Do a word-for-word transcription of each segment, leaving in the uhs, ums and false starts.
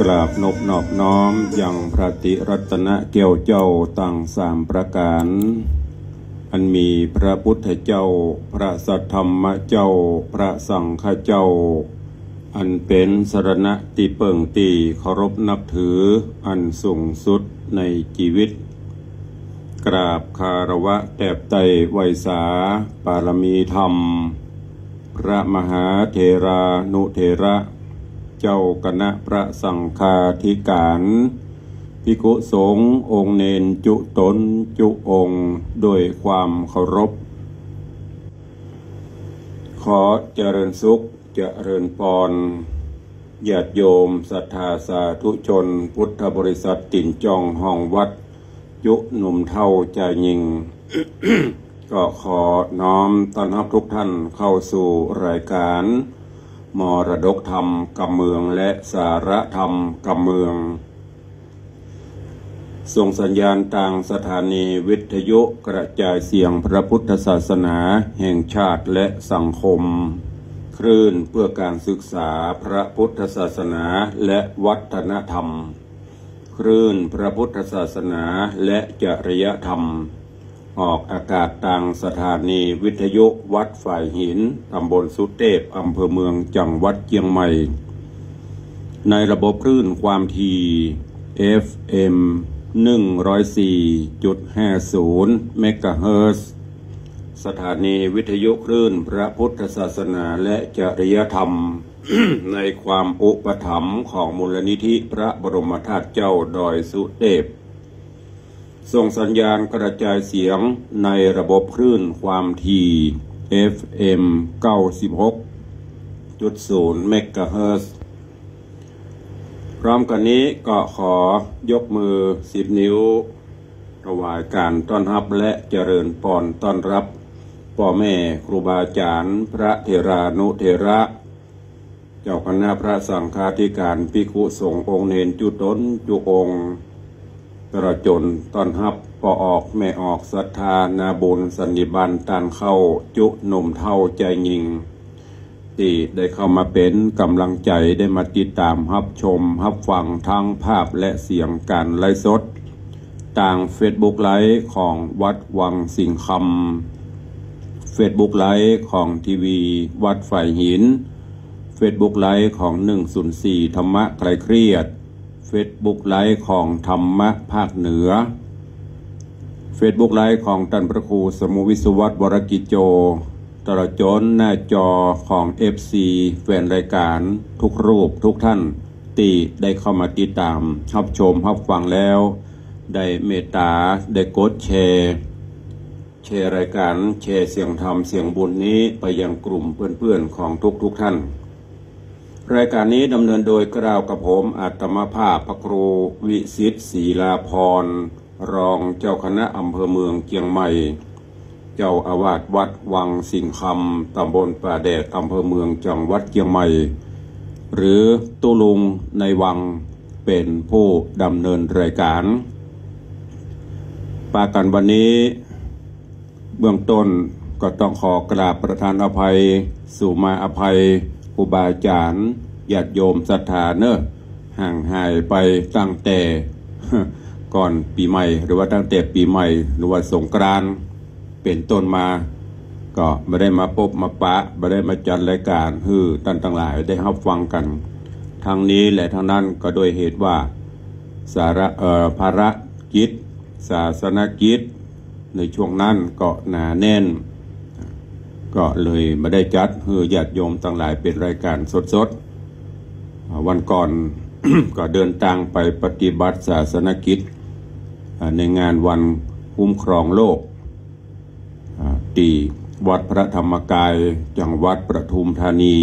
กราบนบนอบน้อมยังพระติรัตนะแก้วเจ้าตังสามประก๋าน อันมีพระพุทธเจ้า พระสัทธรรมเจ้า พระสังฆเจ้า อันเป๋นสรณะตี้เปิ้งตี้เคารพนับถืออันสูงสุดในจีวิต กราบคารวะแตบไต้ไหว้สาปารมีธรรม พระมหาเถรานุเถระ เจ้าคณะพระสังฆาธิก๋าน ภิกขุสงฆ์องค์เณรจุ๊ต๋นจุ๊องค์ ด้วยความเคารพ ขอเจริญสุข เจริญปอน ญาติโยมศรัทธาสาธุชน พุทธบริษัทตี๋นจ้องห้องวัด จุ๊หนุ่มเฒ่าจายญิง ก็ขอน้อมต้อนฮับทุกท่านเข้าสู่รายก๋าน มรดกธรรมกำเมือง และสาระธรรมกำเมือง ส่งสัญญาณตางสถานีวิทยุกระจายเสียงพระพุทธศาสนาแห่งชาติและสังคม คลื่นเพื่อการศึกษาพระพุทธศาสนาและวัฒนธรรม คลื่นพระพุทธศาสนาและจริยธรรม ออกอากาศตางสถานีวิทยุวัดฝายหิน ต๋ำบลสุเตพ อำเภอเมือง จังหวัดเจียงใหม่ ในระบบคลื่นความถี่ เอฟเอ็ม หนึ่งร้อยสี่จุดห้าศูนย์ เมกะเฮิรตซ์ สถานีวิทยุคลื่นพระพุทธศาสนาและจริยธรรม ในความอุปถัมภ์ของมูลนิธิพระบรมธาตุเจ้าดอยสุเตพ ส่งสัญญาณกระจายเสียงในระบบคลื่นความถี่ เอฟเอ็ม เก้าสิบหกจุดศูนย์ เมกะเฮิรตซ์ พร้อมกั๋นนี้ก็ขอยกมือสิบนิ้ว ถวายการต้อนฮับและเจริญปอนต้อนฮับ ป้อแม่ครูบาอาจ๋ารย์ พระเถรานุเถระ เจ้าคณะพระสังฆาธิก๋าน ภิกขุสงฆ์องค์เณรจุ๊ต๋นจุ๊องค์ ตลอดจ๋นต้อนฮับป้อออกแม่ออกศรัทธานาบุญสันนิบาตต้านเข้า จุ๊หนุ่มเฒ่าจายญิง ตี้ได้เข้ามาเป๋นก๋ำลังใจ๋ ได้มาติดต๋ามฮับชมฮับฟังทั้งภาพและเสียงก๋านไลฟ์สด ตางเฟซบุ๊กไลฟ์ของวัดวังสิงห์คำ เฟซบุ๊กไลฟ์ของทีวีวัดฝายหิน เฟซบุ๊กไลฟ์ของหนึ่งศูนย์สี่ธรรมะคลายเครียด เฟซบุ๊กไลฟ์ของธรรมะภาคเหนือ เฟซบุ๊กไลฟ์ของต้านพระครูสมุห์วิศวัตร วรกิจโจ ตลอดจ๋นหน้าจอของเอฟซีแฟนรายก๋านทุกรูปทุกท่าน ตี้ได้เข้ามาติดต๋ามฮับชมฮับฟังแล้ว ได้เมตต๋าได้กดแชร์ แชร์รายก๋าน แชร์เสียงธรรมเสียงบุญนี้ไปยังกลุ่มเปื้อนๆ ของทุกๆ ท่าน รายก๋านนี้ดำเนินโดยเกล้ากระผมอาตมาภาพพระครูวิสิทธิ์ ศรีลาภรณ์ รองเจ้าคณะอำเภอเมืองเจียงใหม่ เจ้าอาวาสวัดวังสิงห์คำ ต๋ำบลป่าแดด อำเภอเมือง จังหวัดเจียงใหม่ หรือตุ๊ลุงในวัง เป๋นผู้ดำเนินรายก๋าน ปะกั๋นวันนี้ เบื้องต้นก็ต้องขอกราบประทานอภัย สุมาอภัย ครูบาอาจ๋ารย์ ญาติโยมศรัทธาเน่อ ห่างหายไปตั้งแต่ ก่อนปี๋ใหม่ หรือว่าตั้งแต่ปี๋ใหม่ หรือว่าสงกรานต์เป๋นต้นมา ก็บ่ได้มาปบมาปะ บ่ได้มาจัดรายก๋านหื้อต้านตังหลายได้ฮับฟังกั๋น ทั้งนี้และทั้งนั้นก็ด้วยเหตุว่า สาระ เอ่อ ภารกิจ ศาสนกิจ ในช่วงนั้นก็หนาแน่น ก็เลยบ่ได้จัดหื้อญาติโยมตังหลายเป๋นรายก๋านสดๆ อ่า วันก่อน ก็เดินตางไปปฏิบัติศาสนกิจ อ่า ในงานวันคุ้มครองโลก อ่า ตี้วัดพระธรรมกาย จังหวัดปทุมธานี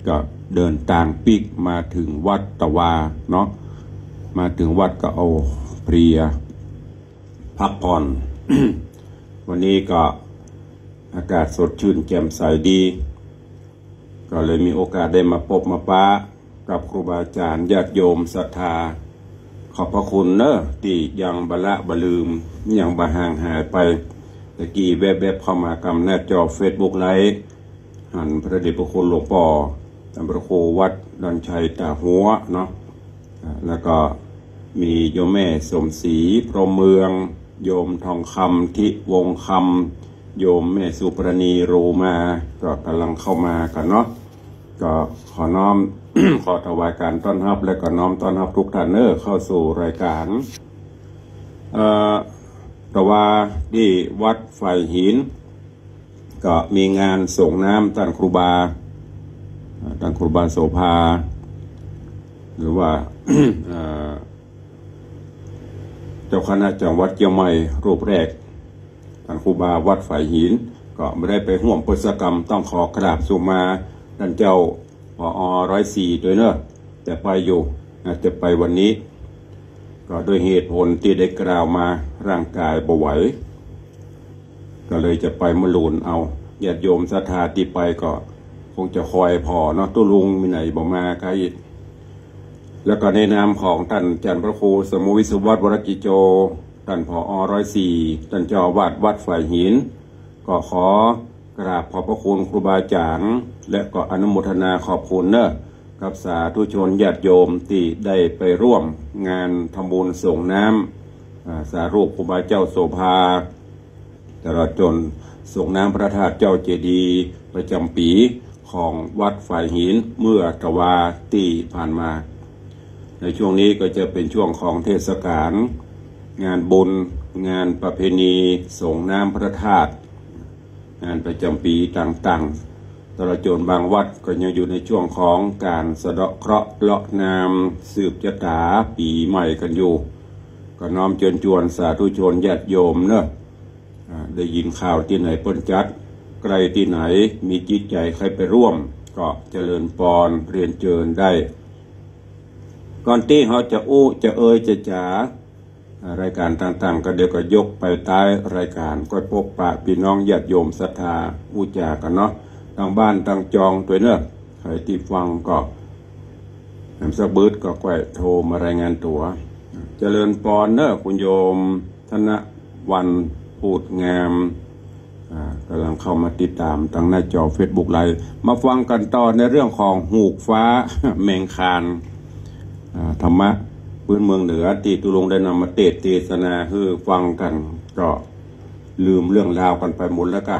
ก็เดินตางปิ๊กมาเถิงวัดตะวาเนาะ มาเถิงวัดก็ โอ้ เพลีย พักผ่อน วันนี้ก็อากาศสดชื่นแจ่มใสดี ก็เลยมีโอกาสได้มาปบมาปะกับครูบาอาจ๋ารย์ญาติโยมศรัทธา ขอบพระคุณเน่อ ตี้ยังบ่ละบ่ลืม ยังบ่ห่างหายไป ตะกี้แวบๆ เข้ามากำหน้าจอเฟซบุ๊กไลฟ์ หันพระเดชพระคุณหลวงป้อ ต้านพระครูวัดดอนชัยตาหัวเนาะ อ่า แล้วก็มีโยมแม่สมศรี พรหมเมือง โยมทองคำ ทิวงศ์คำ โยมแม่สุปราณี โรมา ก็กำลังเข้ามากั๋นเนาะ ก็ขอน้อม ขอถวายการต้อนฮับ และก็น้อมต้อนฮับทุกท่านเน้อ เข้าสู่รายการ เอ่อ แต่ว่าตี้วัดฝายหิน ก็มีงานส่งน้ำต้านครูบา เอ่อ ต้านครูบาโสภา หรือว่า เอ่อ เจ้าคณะจังหวัดเจียงใหม่รูปแรก ต้านครูบาวัดฝายหิน ก็บ่ได้ไปฮ่วมเปิดกิจกรรม ต้องขอกราบสุมาต้านเจ้า ผอ. ร้อยสี่ ตวยเน้อ แต่ไปอยู่ อาจจะไปวันนี้ ก็ด้วยเหตุผลตี้ได้กล่าวมา ร่างกายบ่ไหว ก็เลยจะไปมะหลูนเอา ญาติโยมศรัทธาตี้ไปก็คงจะคอยผ่อเนาะ ตุ๊ลุงมีไหนบ่มาใค่ แล้วก็ในนามของต้านอาจ๋ารย์พระครูสมุห์วิศวัตร วรกิจโจ ต้าน ผอ. ร้อยสี่ ต้านเจ้าอาวาสวัดฝายหิน ก็ขอกราบขอบพระคุณครูบาอาจ๋ารย์ และก็อนุโมทนาขอบคุณเน้อ กับสาธุชนญาติโยมตี้ได้ไปร่วมงานทำบุญส่งน้ำ อ่า สารูปครูบาเจ้าโสภา ตลอดจนส่งน้ำพระธาตุเจ้าเจดีย์ประจ๋ำปี๋ของวัดฝายหินเมื่อตะวาตี้ผ่านมา ในช่วงนี้ก็จะเป๋นช่วงของเทศกาล งานบุญ งานประเพณีส่งน้ำพระธาตุ งานประจ๋ำปี๋ต่างๆ ตลอดจนบางวัดก็ยังอยู่ในช่วงของการสะเดาะเคราะห์เลาะนาม สืบจะต๋าปี๋ใหม่กั๋นอยู่ ก็น้อมเจิญจวนสาธุชนญาติโยมเน้อ อ่า ได้ยินข่าวตี้ไหนเปิ้นจัด ใก้ตี้ไหนมีจิตใจ๋ใค่ไปร่วม ก็เจริญปอนเรียนเจิญได้ ก่อนตี้เฮาจะอู้จะเอ่ยจะจ๋า อ่า รายการต่างๆ ก็เดี๋ยวก็ยกไปใต้รายการ ก็ปบปะปี้น้องญาติโยมศรัทธาอู้จ๋ากั๋นเนาะ ตางบ้านตางจองตวยเน้อ ใผตี้ฟังก็ แหมสักบึดก็ก้อยโทรมารายงานตั๋ว เจริญปอนเน้อ คุณโยมธนวรรณ พูดงาม อ่า ก่ำลังเข้ามาติดต๋ามตางหน้าจอเฟซบุ๊กไลฟ์ มาฟังกั๋นต่อในเรื่องของฮูกฟ้าแมงคาน อ่า ธรรมะพื้นเมืองเหนือตี้ตุ๊ลุงได้นำมาเตสน์เตสนาหื้อฟังกั๋น ก็ลืมเรื่องราวกั๋นไปหมดแล้วก่ะ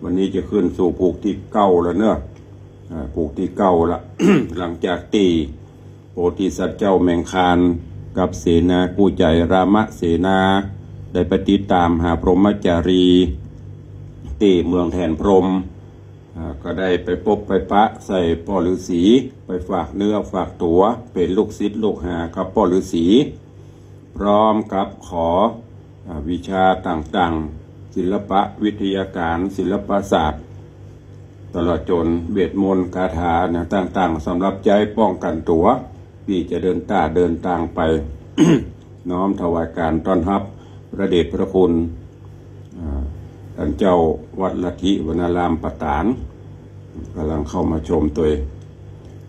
วันนี้จะขึ้นสู่ผูกตี้เก้าแล้วเน้อ อ่า ผูกตี้เก้าละ หลังจากตี้โพธิสัตว์เจ้าแมงคานกับเสนากู้ใจ๋รามเสนา ได้ไปติดต๋ามหาพรหมจารีตี้เมืองแถนพรหม อ่า ก็ได้ไปปบไปปะใส่ป้อฤๅษี ไปฝากเนื้อฝากตั๋ว เป๋นลูกศิษย์ลูกหากับป้อฤๅษี พร้อมกับขอ อ่า วิชาต่างๆ ศิลปะวิทยาการ ศิลปศาสตร์ ตลอดจนเวทมนต์คาถาเนี่ยต่างๆ สำหรับใจ๊ป้องกั๋นตั๋ว ตี้จะเดินต้าเดินตางไป น้อมถวายการต้อนฮับพระเดชพระคุณ อ่า ต้านเจ้าวัดลัทธิวนารามปะตาน ก่ำลังเข้ามาชมตวย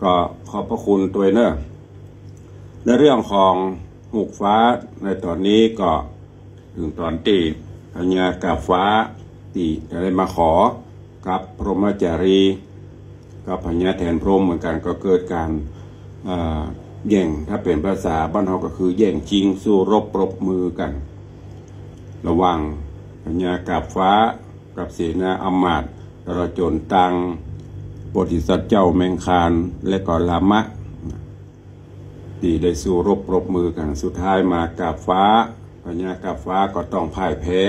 ก็ขอบพระคุณตวยเน้อ ในเรื่องของฮูกฟ้าในต๋อนนี้ก็ เถิงต๋อนตี้พญากาบฟ้าตี้จะได้มาขอกับพรหมจารี กับพญาแถนพรหมเหมือนกั๋น ก็เกิดก๋าน อ่า แย่ง ถ้าเป๋นภาษาบ้านเฮาก็คือแย่งจิงสู้รบปรบมือกั๋น ระหว่างพญากาบฟ้ากับเสนาอำมาตย์ ตลอดจ๋นตางโพธิสัตว์เจ้าแมงคาน และก็รามะ ตี้ได้สู้รบปรบมือกั๋น สุดท้ายมากาบฟ้า พญากาบฟ้าก็ต้องพ่ายแพ้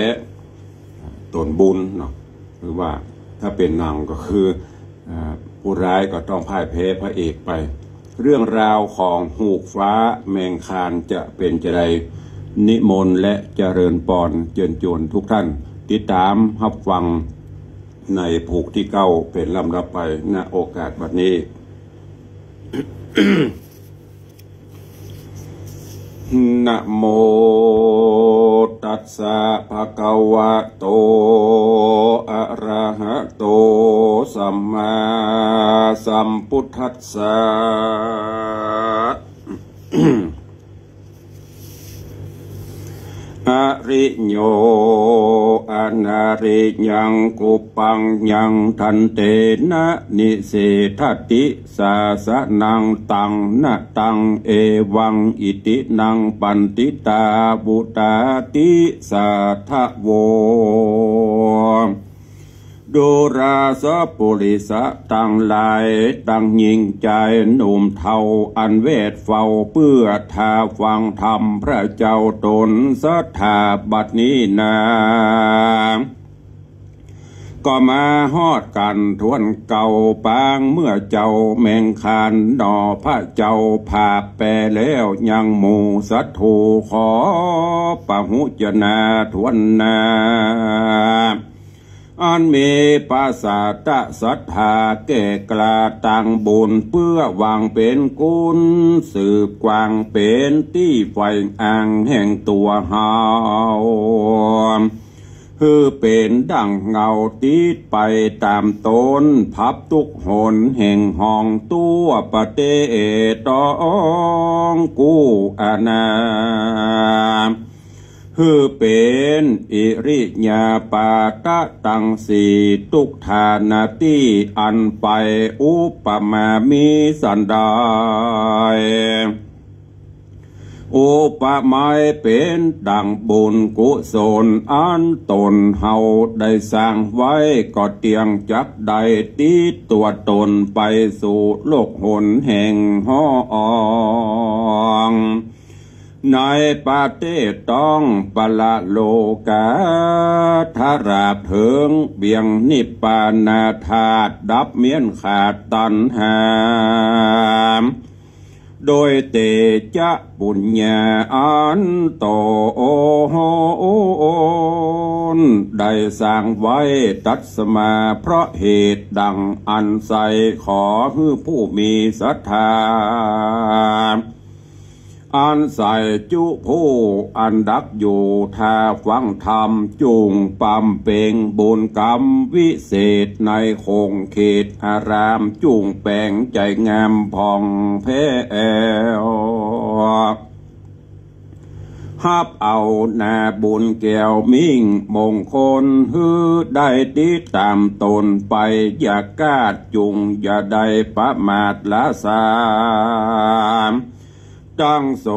ต๋นบุญเนาะ หรือว่าถ้าเป๋นหนังก็คือ อ่า ผู้ร้ายก็ต้องพ่ายแพ้พระเอกไป เรื่องราวของฮูกฟ้าแมงคานจะเป๋นจาใด นิมนต์และเจริญปอนเจิญจวนทุกท่าน ติดต๋ามฮับฟังในผูกตี้เก้าเป๋นลำดับไป ณ โอกาสบัดนี้ นะโมตัสสะ ภะคะวะโต อะระหะโต สัมมาสัมพุทธัสสะ อะ ริโย อนาริยัง กุปปังยัง ทันเตนะ นิเสสะติ สาสะนัง ตังนะตัง เอวัง อิตินัง ปันติตา วุตตาติ สาธะโว ดูราสะปุริสะตังหลาย ตังญิงจายหนุ่มเฒ่า อันแวดเฝ้าเปื้อถ้าฟังธรรมพระเจ้าต๋น สัตถาบัดนี้นา ก็มาฮอดกั๋นถ้วนเก่า ปางเมื่อเจ้าแมงคานหนอ พระเจ้าผาบแป๋แล้ว ยังหมู่สัตว์ถูขอปะหุจนาถ้วนนา อันมีประสาทะสัตถาแก่กล้า ตั้งบุญเปื้อหวังเป๋นกุศล สืบกว้างเป๋นตี้ใฝ่อ้างแห่งตั๋วเฮา หื้อเป๋นดั่งเงาติดไปต๋ามต๋น พับทุกหนแห่งห้อง ตั๋วประเทศต้องกู้อาณา หื้อเป๋นอิริยาบถะตังสี่ ทุกฐานะตี้อันไป อุปมามีสันใด อุปไมยเป๋นดั่งบุญกุศล อันต๋นเฮาได้สร้างไว้ ก็เตียงจักได้ติดตั๋วต๋น ไปสู่โลกหนแห่งห้อง ในประเทศต้องปรโลกา ตราบเถิงเวียงนิพพานาธาตุ ดับเมี้ยนขาดตัณหา โดยเตจะปุญญาอันต๋นได้สร้างไว้ ตัสมา เพราะเหตุดั่งอั้นไส้ ขอหื้อผู้มีสัตถา อันใส่จุผู้อันดักอยู่ถ้าฟังธรรม จุ่งบำเพ็งบุญกรรมวิเศษ ในขงเขตอาราม จุ่งแป๋งใจ๋งามผ่องแผ้ว ฮับเอานาบุญแก้วมิ่งมงคล หื้อได้ติดต๋ามต๋นไป อย่ากาดจุ่งอย่าได้ประมาทละสาม ตั้งโส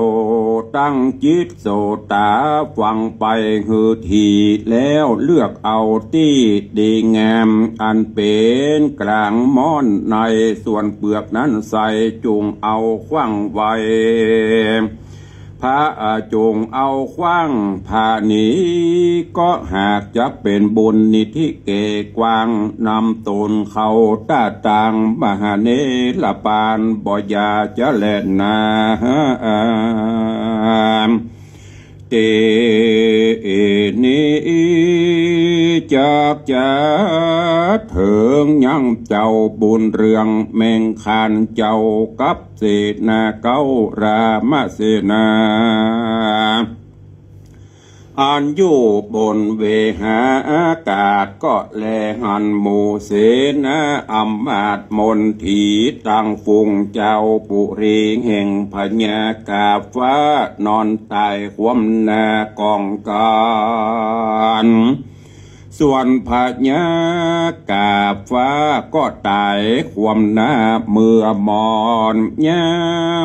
ตั้งจิตโสตาฟังไปหื้อถี่ แล้วเลือกเอาตี้ดีงาม อันเป๋นกลางม่อนใน ส่วนเปลือกนั้นใส่จุ่งเอาขว้างไว้ ผะจุ่งเอาขว้างผะหนี ก็หากจักเป๋นบุญนิธิแก่กว้าง นำต๋นเข้าต้าตางมหาเนรปาน บ่อย่าจะแลนา เตนี้จักจะเถิงยังเจ้าบุญเรืองแมงคาน เจ้ากับเสนาเก๊ารามเสนา อันอยู่บนเวหาอากาศ ก็แลหันหมู่เสนาอำมาตย์มนที ตังฝูงเจ้าปุรีแห่งพญากาบฟ้านอนต๋ายคว่ำหน้ากองกั๋น ส่วนพญากาบฟ้าก็ต๋ายคว่ำหน้าเมื่อมอน ยา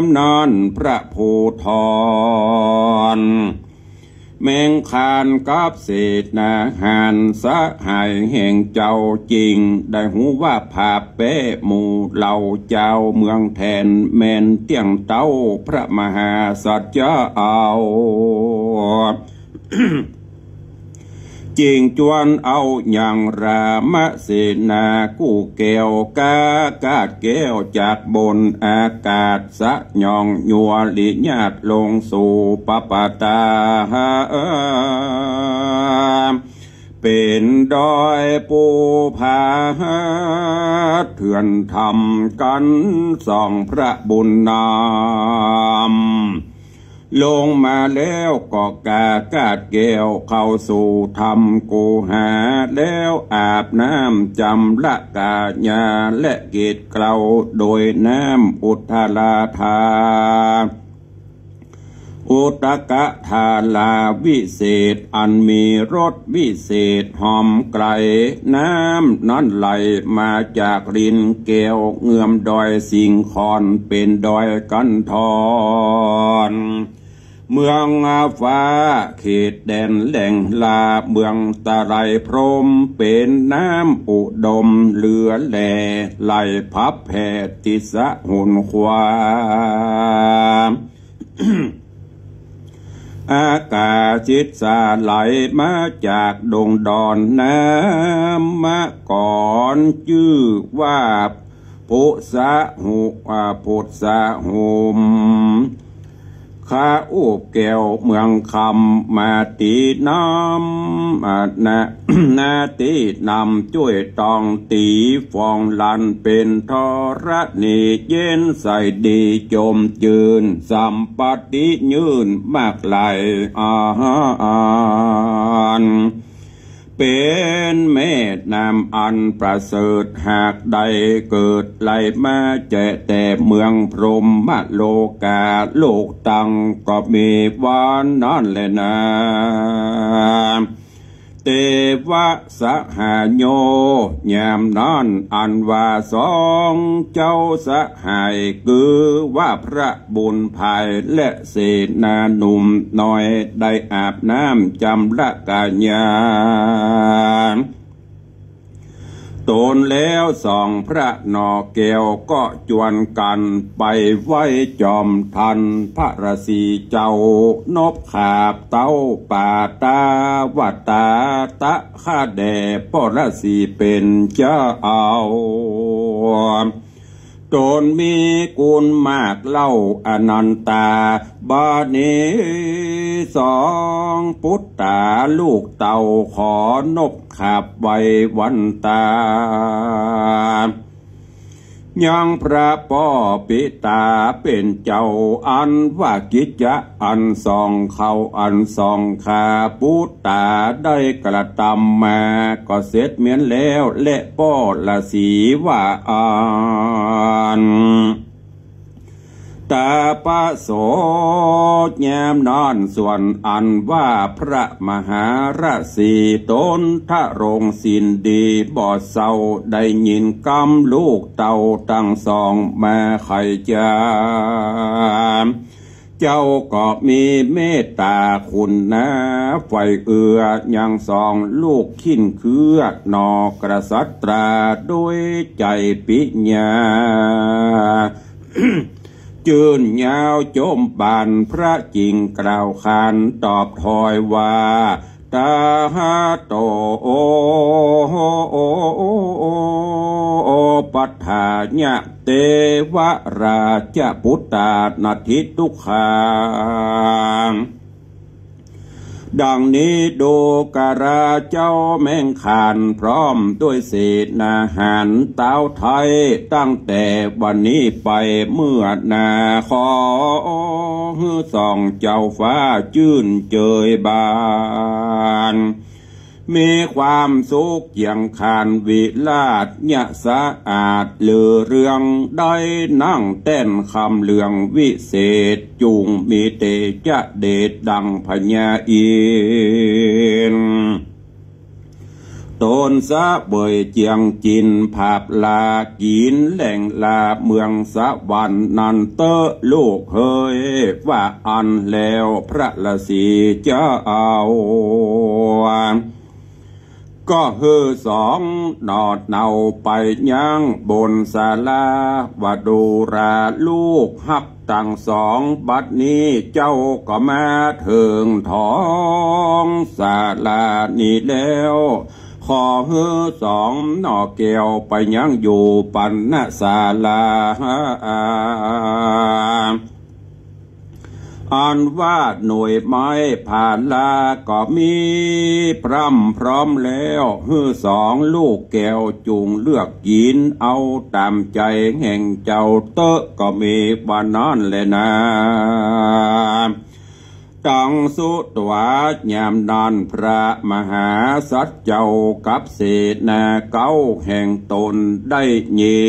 มนั้นพระภูธร แมงคานกับเสนาหารสหายแห่งเจ้า จึงได้ฮู้ว่าผาบแป๊หมู่เหล่าเจ้าเมืองแทน แม่นเตี้ยงเต้าพระมหาสัจจะเอา จึงจวนเอายังรามเสนากู้แก้ว ก้ากาดแก้วจากบนอากาศ สะหย่องยัวริญาติลงสู่ปะปะตา เป๋นดอยปูผาเถื่อนธรรม กั๋นสองพระบุญนำ ลงมาแล้วก็ก้ากาดแก้วเข้าสู่ธรรมกูหา แล้วอาบน้ำจำระกายา และเกศเกลาโดยน้ำอุทราธา อุทกธาราวิเศษ อันมีรสวิเศษหอมไกล น้ำนั้นไหลมาจากลิ้นแก้ว เงื้อมดอยสิงขอน เป๋นดอยกันธร เมืองฟ้าเขตแดนแหล่งลา เมืองตะไลพรหม เป๋นน้ำอุดมเหลือแล ไหลพับแผ่ติสหนขวา อากาสิสาไหลมาจากดงดอน น้ำมะกอนจื้อว่าพุสะหุ อ่า พุสะหุม ขาอุบแก้วเมืองคำ มาตี๋น้ำ อ่า นา นาตี๋น้ำจ้วยตอง ตี๋ฟองลันเป๋นธรณี เย็นใสดีจมจื้น สัมปติยื่นมากหลาย อาหาร เป๋นแม่น้ำอันประเสริฐ หากได้เกิดไหลมาแจแต่เมืองพรหมโลกา โลกตังก็มีวันนั้นแลนา เตวะสหายโย ยามนั้นอันว่าสองเจ้าสหาย คือว่าพระบุญภายและเสนาหนุ่มน้อย ได้อาบน้ำจำระกายาตนแล้ว สองพระหน่อแก้วก็จวนกั๋นไปไหว้จอมทัน พระราศีเจ้านบขาบเต้า ปาตาวตาตะ ข้าแด่ป้อราศีเป๋นเจ้า ตนมีกุณมากเล่าอนันตา บาดนี้สองปุตตาลูกเต้า ขอนบขาบไหว้วันตา ยังพระป้อปิตาเป๋นเจ้า อันว่ากิจจะอันสองเขาอันสองข้าปุตตาได้กระทำมา ก็เสร็จเมียนแล้ว และป้อราศีว่าอัน ตาปะโส ยามนั้นส่วนอันว่าพระมหาราศีตนทรงสินดีบ่เศร้า ได้ยินกำลูกเต้าตังสองมาไขจา เจ้าก็มีเมตตาคุณนา ใฝ่เอื้อยังสองลูกคิ้นเคื้อหน่อกษัตรา ด้วยใจ๋ปิญญา จื้นยาวจมบาน พระจิ่งกล่าวขานตอบถอยว่า ตาหาโต โอ ปัฏฐายะ เตวราชปุตตา นัตถิตุคขัง ดังนี้ดูกราเจ้าแม่งขาน พร้อมด้วยเสนาหารต้าวไทย ตั้งแต่วันนี้ไปเมื่อหน้า ขอหื้อสองเจ้าฟ้าจื้นเจยบาน มีความสุขเยี่ยงขานวิราชยะสะอาด ลือเรื่องได้นั่งแต้นคำเหลืองวิเศษ จุ่งมีเตจะเดชดังพญาอินทร์ ตนเสวยเจียงจินผาบลา กิ๋นแหล่งลาเมืองสวรรค์นั้นเต๊อะลูกเหย ว่าอั้นแล้วพระราศีเจ้า ก็หื้อสองหน่อเนาไปยังบนศาลา ว่าดูราลูกฮักตังสอง บัดนี้เจ้าก็มาเถิงท้องศาลานี้แล้ว ขอหื้อสองหน่อแก้วไปยังอยู่ปัณณศาลา อันว่าหน่วยไม้ผาลาก็มีพร่ำพร้อมแล้ว หื้อสองลูกแก้วจุ่งเลือกกิ๋นเอาต๋ามใจ๋แห่งเจ้าเต๊อะ ก็มีว่านั้นแลนา ตังสุตวา ยามนั้นพระมหาสัตว์เจ้ากับเสนาเก๊าแห่งต๋นได้ยิ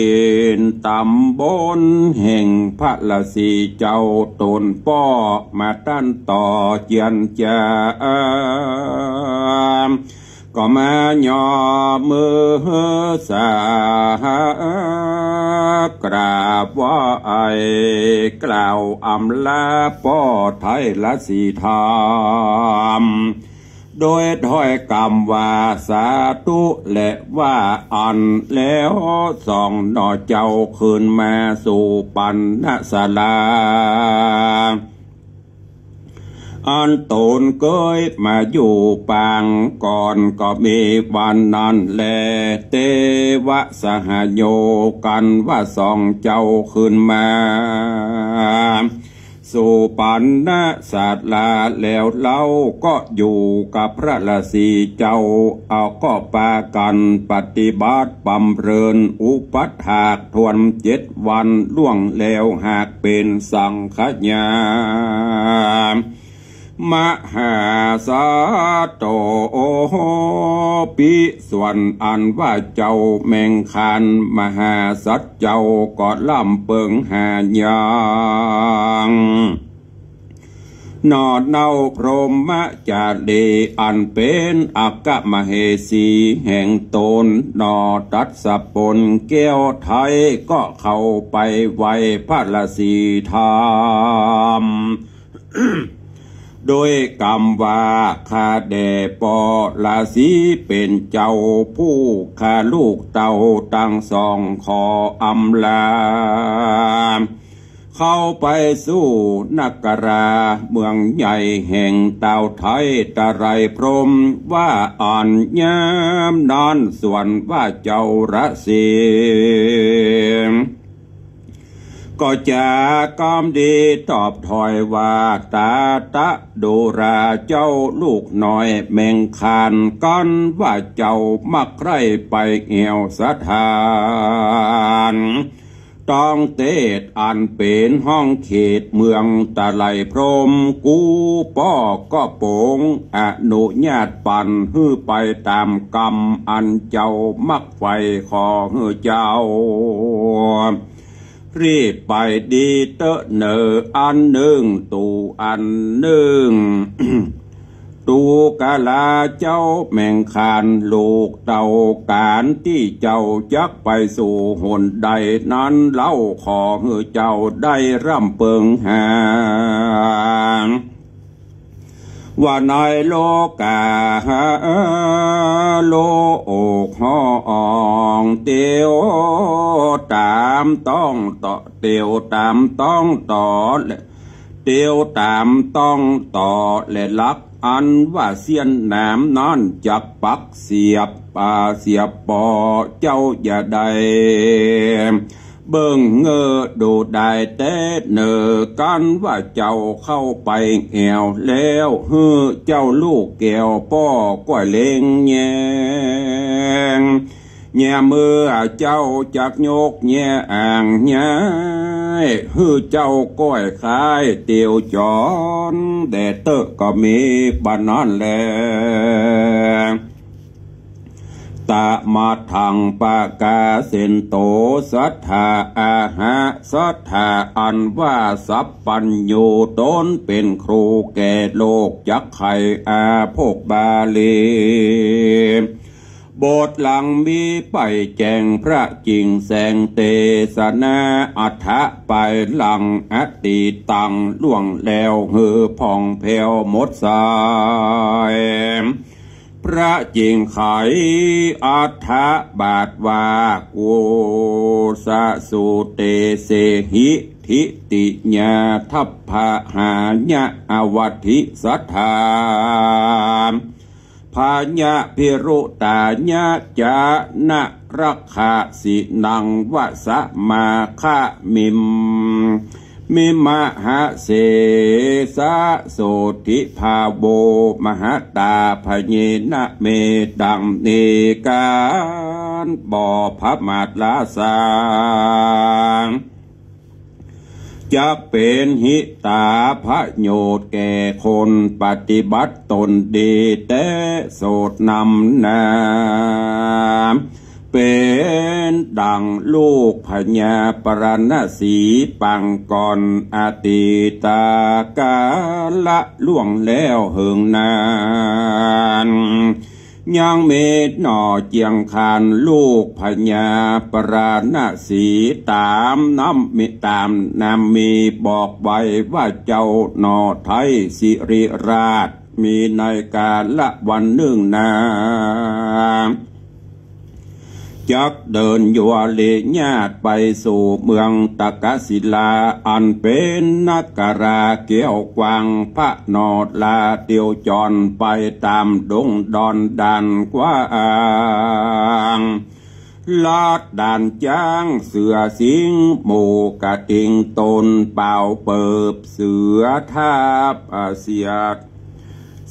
น ต๋ำบนแห่งพระราศีเจ้าต๋นป้อมาตั้นต่อเจียรจา ก็มายอมมือสากราบไหว้กล่าวอำลาป้อไทยราศีธรรม โดยถ้อยกำว่าสาธุ และว่าอั้นแล้วสองหน่อเจ้าขึ้นมาสู่ปัณณศาลา อันต๋นเกยมาอยู่ปางก่อน ก็มีวันนั้นแล เตวะสหโยกันว่าสองเจ้าขึ้นมาสู่ปัณณศาลาแล้ว เฮาก็อยู่กับพระราศีเจ้า เอาก็ปากั๋นปฏิบัติบำเริญอุปัฏฐากถ้วนเจ็ดวันล่วงแล้วหากเป๋นสังขยา มหาสัตโตปิ ส่วนอันว่าเจ้าแมงคารมหาสัตว์เจ้าก็ล่ำเปิงหายัง หน่อเน่าพรหมจารีอันเป๋นอัคคมเหสีแห่งต๋น หน่อตัสสะปนแก้วไทยก็เข้าไปไหว้พระราศีธรรม โดยกำว่า ข้าแด่ป้อราศีเป๋นเจ้า ผู้ข้าลูกเต้าตังสองขออำลา เข้าไปสู่นคราเมืองใหญ่แห่งเต้าไทยตะไลพรหม ว่าอั้น ยามนั้นส่วนว่าเจ้าราศี ก็จะกำดีตอบถ้อยว่า ตาตะดูราเจ้าลูกน้อยแมงคาร กันว่าเจ้ามักใคร่ไปแอ่วสถาน ต้องเตศอันเป๋นห้องเขตเมืองตะไลพรหม กูป้อก็โป๋งอนุญาตปันหื้อไปต๋ามกำอันเจ้ามักใฝ่ ขอหื้อเจ้า รีบไปดีเต๊อะเน่อ อันนึ่ง ตู่อันนึ่ง ตู่กะลาเจ้าแมงคารลูกเต้า ก๋านตี้เจ้าจักไปสู่หนใดนั้นเล่า ขอหื้อเจ้าได้ร่ำเปิงหา ว่าในโลกา โลกห้อง เตียวต๋ามต้องต่อ เตียวต๋ามต้องต่อ และ เตียวต๋ามต้องต่อ และหลักอันว่าเสี้ยนหนามนั้นจักปักเสียบ อ่า เสียบป้อเจ้าอย่าได้ เบิ่งเงอดูได้แต๊เน่อ กันว่าเจ้าเข้าไปแอ่วแล้ว หื้อเจ้าลูกแก้วป้อก้อยเล็งแยง แย่เมื่อเจ้าจักยกแย่อ่างย้าย หื้อเจ้าก้อยคายเตียวจ๋อน แด่เต๊อะก็มีบ่านั้นแล ตะมัทธัง ปะกาเสนโต สัตถา อาหะ สัตถา อันว่าสัพพัญญูต๋นเป๋นครูแก่โลก จักใค่อาโภคบาลี บทหลังมีไปแจ้งพระจิ่งแสงเตสนา อัฏฐะไปหลังอตีตังล่วงแล้วหื้อผ่องแผ้วหมดสาย พระจิ่งไขอัฏฐบาทว่า กุสะสุเตเสหิ ทิติยาทัพพะหายะ อวัตถิสัทธา พะยะพิรุตายะ จะนะรักขะสินัง วะสะมาคะมิม มิมะหะเสสะโสธิภาโว มหตา พะเยนะเม ดังนี้กั๋น บ่ประมาทละสัง จักเป๋นหิตาประโยชน์แก่คนปฏิบัติต๋นดีแต๊ โสตนำหนา เป๋นดั่งลูกพญาปาราณสีปางก่อน อตีตกาละล่วงแล้วเหิงนาน ยังมีหน่อเจียงคานลูกพญาปาราณสี ต๋ามนำมี ต๋ามนำมีบอกไว้ว่าเจ้าหน่อไท้สิริราช มีในกาละวันนึ่งนา จักเดินยัวเรญาติไปสู่เมืองตกศิลา อันเป๋นนกราแก้วกว้าง พระหน่อลาเตียวจรไปต๋ามดงดอนด่านกว้าง ลาดด่านจ๊างเสือสิงห์หมู่กระทิง ตนเป่าเปิบเสือทาบเสียด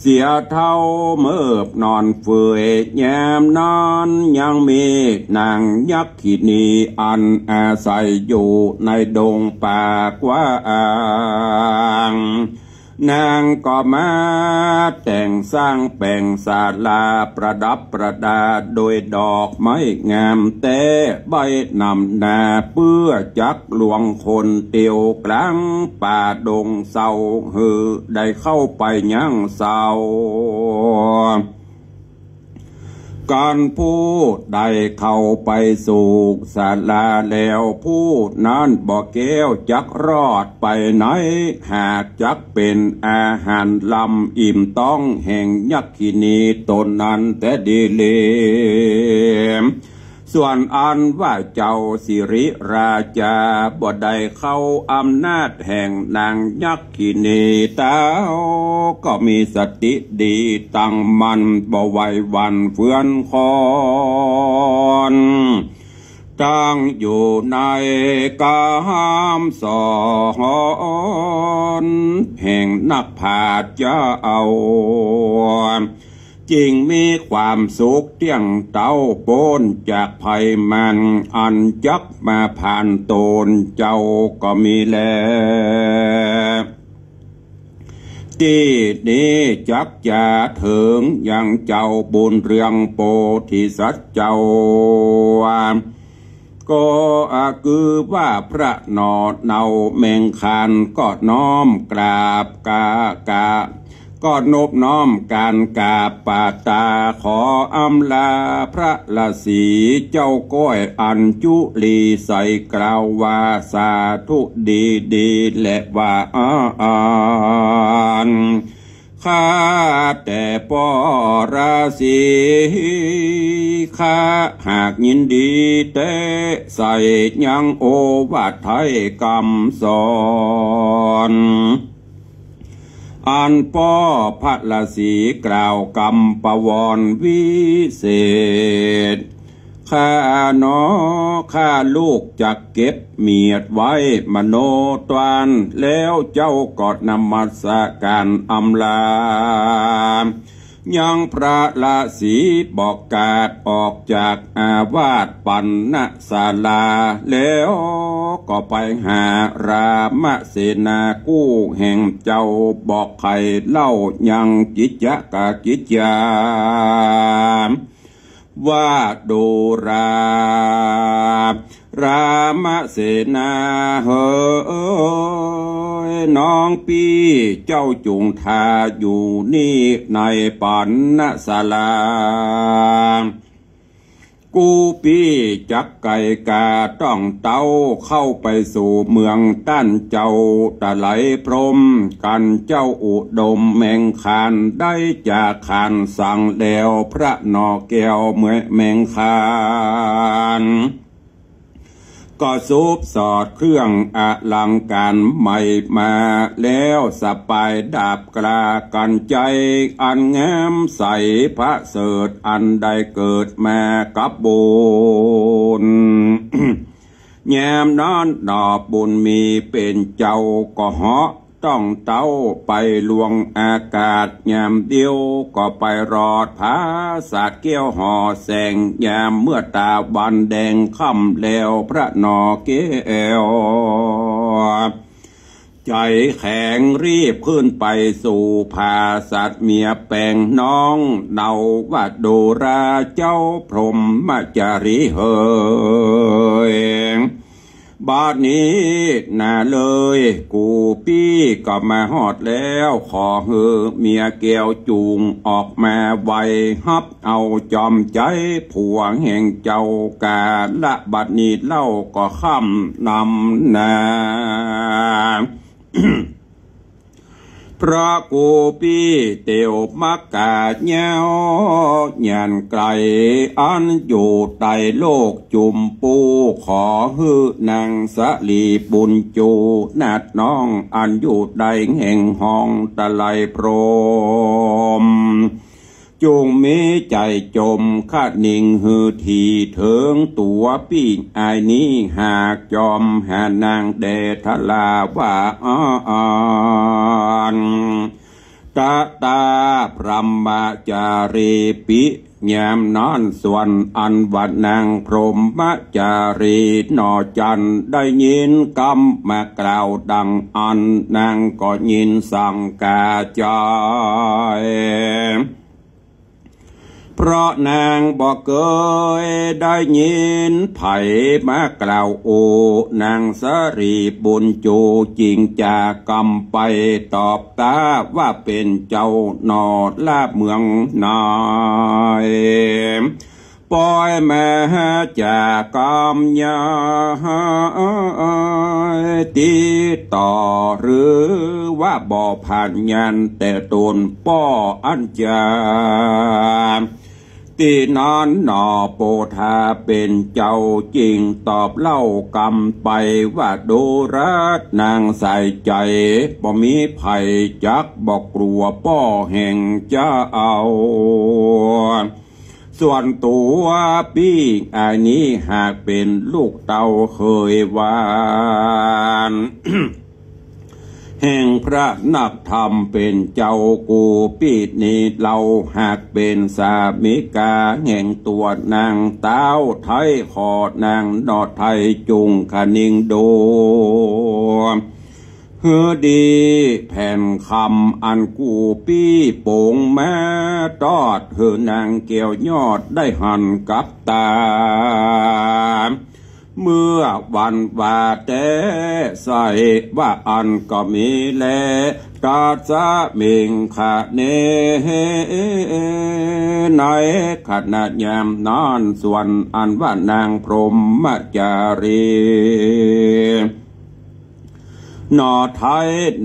เสียเท้าเมิบนอนเฟื่อย ยามนั้นยังมีนางยักขินี อันอาศัยอยู่ในดงป่ากว้าง นางก็มาแต่งสร้างแป๋งศาลาประดับประดาโดยดอกไม้งามแต๊ ใบ้นำหนาเปื้อจักลวงคนเตียวกล๋างป่าดงเศร้า หื้อได้เข้าไปยังเศร้า กันผู้ใดเข้าไปสู่ศาลาแล้ว ผู้นั้นบ่แก้วจักรอดไปไหน หากจักเป๋นอาหารลำอิ่มต๊องแห่งยักขินีตนนั้นแต๊ดีแล ส่วนอันว่าเจ้าสิริราชาบ่ได้เข้าอำนาจแห่งนางยักขินี เต้าก็มีสติดีตั้งมั่น บ่ไหวหวั่นเฟือนคลอน ตั้งอยู่ในกำสอนแห่งนักปราชญ์เจ้า จึงมีความสุขเตี้ยงเต้า ป๊นจากภัยมันอันจักมาผ่านต๋นเจ้าก็มีแล ตี้นี้จักจะเถิงยังเจ้าบุญเรืองโพธิสัตว์เจ้า ก็คือว่าพระหน่อเนาแมงคานก็น้อมกราบกะ กะ ก็นบน้อมการกราบปาตาขออำลาพระราศีเจ้าก้อยอัญจุลีใสกล่าวว่าสาธุดีดีแลว่า อัน ข้าแต่ป้อราศี ข้าหากยินดีแต๊ใส่ยังโอวาทไท้กำสอน อันป้อพระราศีกล่าวกำปวรวิเศษ ข้าหนอ ข้าลูกจักเก็บเมียดไว้มโนตวัน แล้วเจ้าก็นมัสการอำลา ยังพระราศีบอกกาดออกจากอาวาสปัณณศาลา แล้วก็ไปหารามเสนากู้แห่งเจ้าบอกไขเล่ายังกิจจะกะกิจจา ว่าดูรา รามเสนาเหย น้องปี้เจ้าจุ่งทาอยู่นี่ในปัณณศาลา กู้ปี้จักไก่กาต้องเต้าเข้าไปสู่เมืองต้านเจ้าตะไหลพรหม กันเจ้าอุดมแมงคานได้จากขานสังแล้วพระหน่อแก้วเมืองแมงคาน ก็สูบสอดเครื่องอลังก๋านใหม่มา แล้วสะปายดาบกล้ากัญไชยอันงามใสประเสริฐอันได้เกิดมากับบุญ ยามนั้นหน่อบุญมีเป๋นเจ้าก็เหาะ ต้องเต้าไปลวงอากาศยามเดียว ก็ไปรอดผาสาทแก้วหอแสง ยามเมื่อตะวันแดงค่ำแล้วพระหน่อแก้ว ใจ๋แข็งรีบขึ้นไปสู่ผาสัตว์เมียแป๋งน้อง เนาว่าดูราเจ้าพรหมจารีเหย บัดนี้นาเอย กูปี้ก็มาฮอดแล้ว ขอหื้อเมียแก้วจูงออกมาไว ฮับเอาจอมใจ๋ผัวแห่งเจ้ากาละ บัดนี้เล่าก็ค่ำนำนา พระกูปี้เตียวมักกาเย้า หยันไก๋อันอยู่ใต้โลกจุมปู ขอหื้อนางสะหลีบุญจู นาดน้องอันอยู่ใดแห่งห้องตะไลพรหม จุ่งมีใจ๋จมคะนิงหื้อถี่เถิง ตั๋วปี้อายนี้หากจอมหานางแด่ทราว่าอัน ตะตาพรหมจารีปิ ยามนั้นส่วนอันว่านางพรหมจารีหน่อจันทร์ได้ยินกำมากล่าวดังอั้น นางก็ยินสังกาใจ๋ เพราะนางบ่เกยได้ยินใผมากล่าวโอ นางสะหลีบุญจูจึงจากำไปตอบตาว่าเป๋นเจ้าหน่อละเมืองนาย ปอยมาจากกำยาติดต่อ หรือว่าบ่ผ่านยันแต่ตนป้ออันจา ตี้นั้นหน่อโปธาเป๋นเจ้าจึงตอบเล่ากำไปว่า ดูราดนางสายใจ๋ บ่มีใผจักบ่กลัวป้อแห่งเจ้า ส่วนตั๋วปี้อายนี้หากเป๋นลูกเต้าเขยหวาน แห่งพระนักธรรมเป๋นเจ้า กูปี้นี้เล่าหากเป๋นสามิกาแห่งตั๋วนาง เต้าไท้ขอนางหน่อไท้จุ่งคะนิงดู หื้อดีแผ่นคำอันกูปี้ปงมาตอด หื้อนางแก้วยอดได้หันกับต๋า เมื่อวันว่าแต๊ใส่ว่าอันก็มีแล ตัสมิงคะเน ในขณะยามนั้นส่วนอันว่านางพรหมจารี หน่อไท้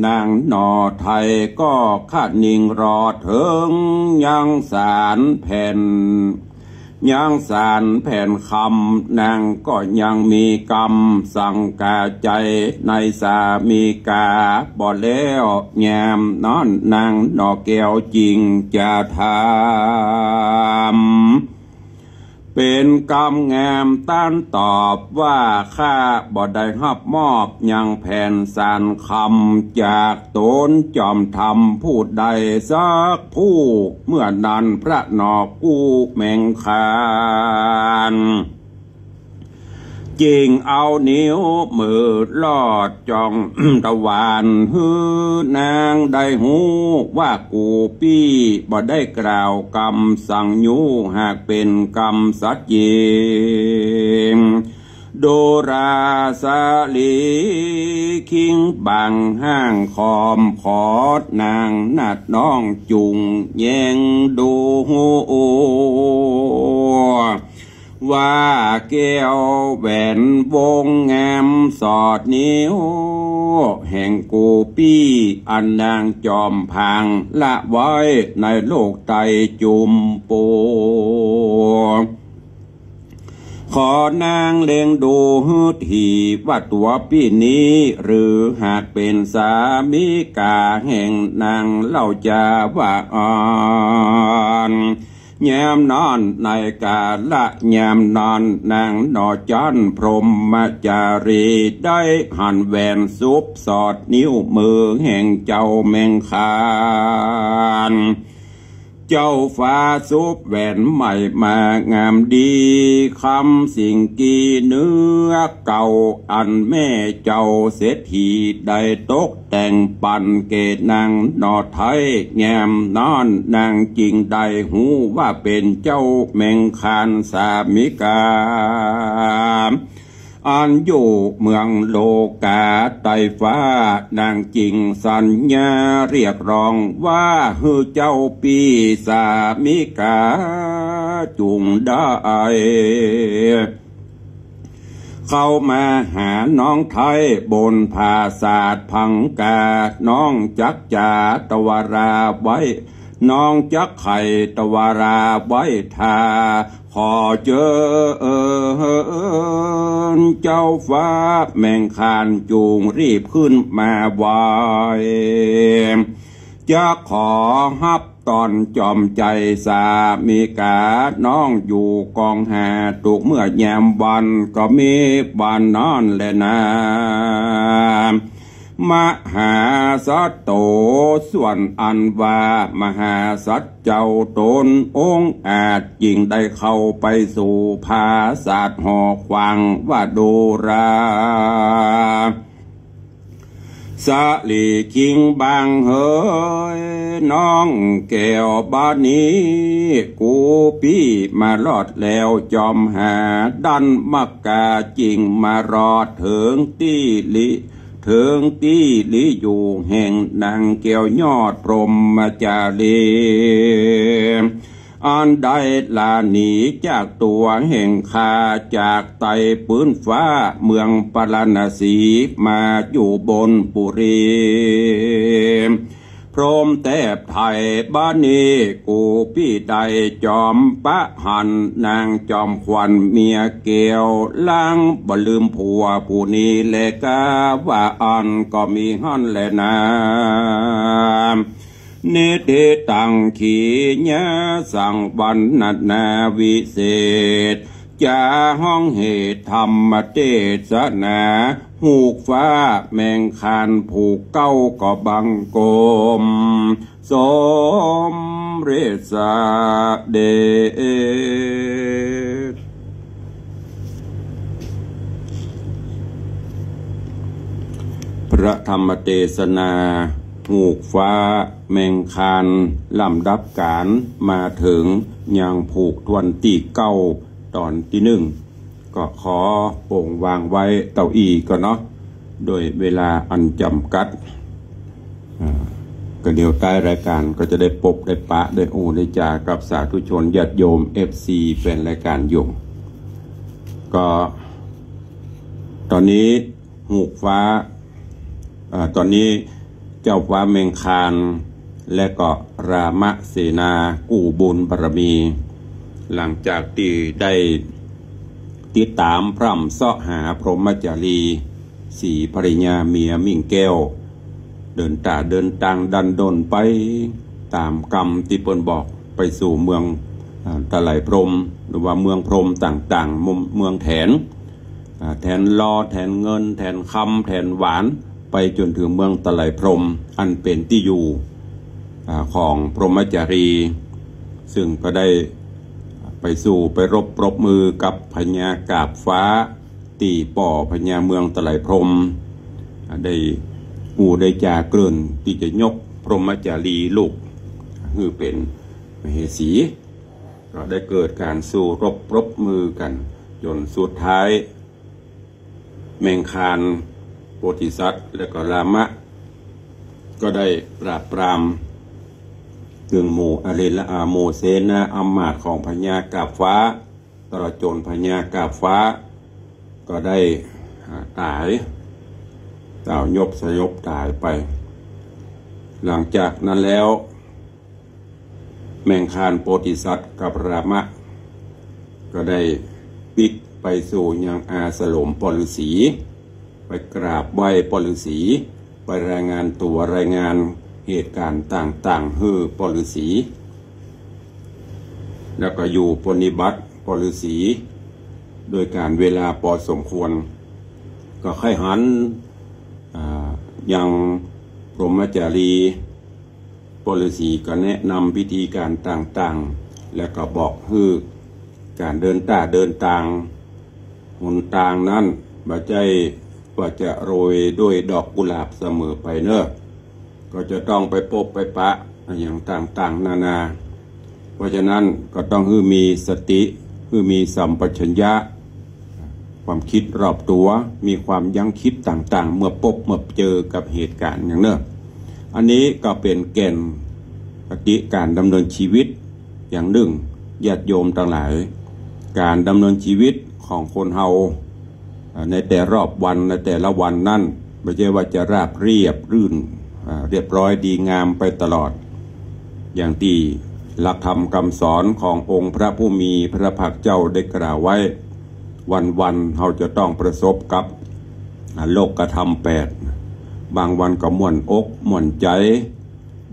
นางหน่อไท้ก็คะนิงรอเถิงยังสารแผ่น ยังสารแผ่นคำ นางก็ยังมีกำสังกาใจ๋ในสามิกา บ่แล้วยามนั้นนางหน่อแก้วจึงจะถาม เป๋นกำงามต้านตอบว่า ข้าบ่ได้ฮับมอบยังแผ่นสารคำจากตนจอมธรรมผู้ใดสักผู้ เมื่อนั้นพระหน่อกู้แมงคาน จึงเอานิ้วมือลอดจ้องตะหวานหื้อนางได้ฮู้ว่ากูปี้บ่ได้กล่าวกำสังยูหากเป๋นกำสัจจริง ดูราสาลีคิงบังห้างคอมขอดนางนาดน้องจุ่งแยงดู ว่าแก้วแหวนวงงามสอดนิ้ว แห่งกูปี้อันนางจอมพางละไว้ในโลกไตจุมปู ขอนางเล็งดูหื้อถี่ว่าตั๋วปี้นี้ หรือหากเป๋นสามิกาแห่งนางเล่าจาว่าอัน ยามนั้นในกาละยามนั้นนางหน่อจั้นพรหมจารีได้หันแหวนสุบสอดนิ้วมือแห่งเจ้าแมงคาน เจ้าฟ้าสวมแหวนใหม่มางามดี คำสิงกีเนื้อเก่า อันแม่เจ้าเศรษฐีได้ตกแต่งปั๋นแก่นางหน่อไท้ ยามนั้นนางจึงได้ฮู้ว่าเป๋นเจ้าแมงคานสามิกา อันอยู่เมืองโลกาใต้ฟ้า นางจึงสัญญาเรียกร้องว่า หื้อเจ้าปี้สามิกาจุ่งได้ เข้ามาหาน้องไท้บนปราสาทพังกา น้องจักจ๋าตวาราไว้ น้องจักไขตวาราไว้ทา ขอเจิญเจ้าฟ้าแมงคานจุ่งรีบขึ้นมาไว จักขอฮับต้อนจอมใจ๋สามิกา น้องอยู่กองหาทุกเมื่อยามวัน ก็มีวันนั้นแลนา มหาสัตโต ส่วนอันว่ามหาสัตว์เจ้าต๋นองอาจ จึงได้เข้าไปสู่ปราสาทหอขวางว่า ดูรา สาลีคิงบางเหย น้องแก้วบานี้ กูปี้มารอดแล้ว จอมหาดันมักกา จึงมารอดเถิงตี้ลิ เถิงตี้ลิอยู่แห่งนางแก้วยอดพรหมจารี อันได้ลาหนีจากตั๋วแห่งข้า จากใต้ปื๊นฟ้าเมืองปาราณสี มาอยู่บนปุรี พรหมแทบไถ่บานี้ กูปี้ได้จอมปะหัน นางจอมขวัญเมียแก้ว ลางบ่ลืมผัวผู้นี้แล กาว่าอั้นก็มีหั้นแลนา นิทธิตัง ขีณาสัง วรรณนาวิเศษ จาฮ้องเหตุธรรมเตสนา ฮูกฟ้าแมงคานผู้เก้าก็บังคม สมเร็จเสด็จ พระธรรมเตสนา ฮูกฟ้าแมงคาน ลำดับก๋านมาเถิงยังผูกถ้วนตี้เก้า ต๋อนตี้นึ่ง ก็ขอโป่งวางไว้เต้าอี้ก่อนเนาะ โดยเวลาอันจ๋ำกัด อ่า ก็เดี๋ยวต้ายรายก๋านก็จะได้ปบได้ปะ ได้อู้ได้จ๋ากับสาธุชนญาติโยม เอฟซี แฟนรายก๋านอยู่ ก็ต๋อนนี้ ฮูกฟ้า อ่า ต๋อนนี้เจ้าฟ้าแมงคาน และก็รามเสนากู้บุญบารมี หลังจากตี้ได้ติดต๋ามพร่ำเซาะหาพรหมจารี สีภริยาเมียมิ่งแก้ว เดินต๋าเดินตางดันด้นไปต๋ามกำตี้เปิ้นบอก ไปสู่เมือง อ่า ตะไลพรหม หรือว่าเมืองพรหมต่างๆ เมือง เมืองแถน อ่า แถนลอ แถนเงิน แถนคำ แถนหวาน ไปจ๋นเถิงเมืองตะไลพรหม อันเป๋นตี้อยู่ อ่า ของพรหมจารี ซึ่งก็ได้ไปสู่ไปรบปรบมือกับพญากาบฟ้า ตี้ป้อพญาเมืองตะไลพรหม อ่า ได้อู้ได้จ๋าเกริ่นตี้จะยกพรหมจารีลูก หื้อเป๋นมเหสี ก็ได้เกิดก๋านสู้รบปรบมือกั๋น จ๋นสุดท้าย แมงคาน โพธิสัตว์ และก็รามะ ก็ได้ปราบปราม เถิงหมู่อริ และอาหมู่เสนาอำมาตย์ของพญากาบฟ้า ตลอดจ๋นพญากาบฟ้า ก็ได้ อ่า ต๋าย ต่าวยบสยบต๋ายไป หลังจากนั้นแล้ว แมงคานโพธิสัตว์กับรามะ ก็ได้ปิ๊กไปสู่ยังอาสรมป้อฤๅษี ไปกราบไหว้ป้อฤๅษี ไปรายงานตั๋วรายงานเหตุก๋ารณ์ต่างๆ หื้อป้อฤๅษี แล้วก็อยู่ปรนนิบัติป้อฤๅษี โดยก๋าลเวลาปอสมควร ก็ใค่หัน อ่า ยังพรหมจารี ป้อฤๅษีก็แนะนำวิธีก๋านต่างๆ แล้วก็บอกหื้อก๋านเดินต้าเดินตาง หนตางนั้นบ่ใจ้ว่าจะโรยด้วยดอกกุหลาบเสมอไปเน่อ ก็จะต้องไปปบไปปะอะหยังต่างๆ นานา เพราะฉะนั้นก็ต้องหื้อมีสติ หื้อมีสัมปชัญญะ ความกึ๊ดรอบตั๋ว มีความยั้งกึ๊ดต่างๆ เมื่อปบเมื่อเจอกับเหตุก๋ารณ์อย่างเน่อ อันนี้ก็เป๋นแก่นคติก๋านดำเนินชีวิตอย่างนึ่ง ญาติโยมตังหลาย ก๋านดำเนินชีวิตของคนเฮา อ่า ในแต่รอบวัน ในแต่ละวันนั้น บ่ใจ้ว่าจะราบเรียบรื่น อ่า เรียบร้อยดีงามไปตลอด อย่างตี้หลักธรรมกำสอนขององค์พระผู้มีพระภาคเจ้าได้กล่าวไว้ วันๆ เฮาจะต้องประสบกับ อ่า โลกธรรมแปด บางวันก็ม่วนอกม่วนใจ๋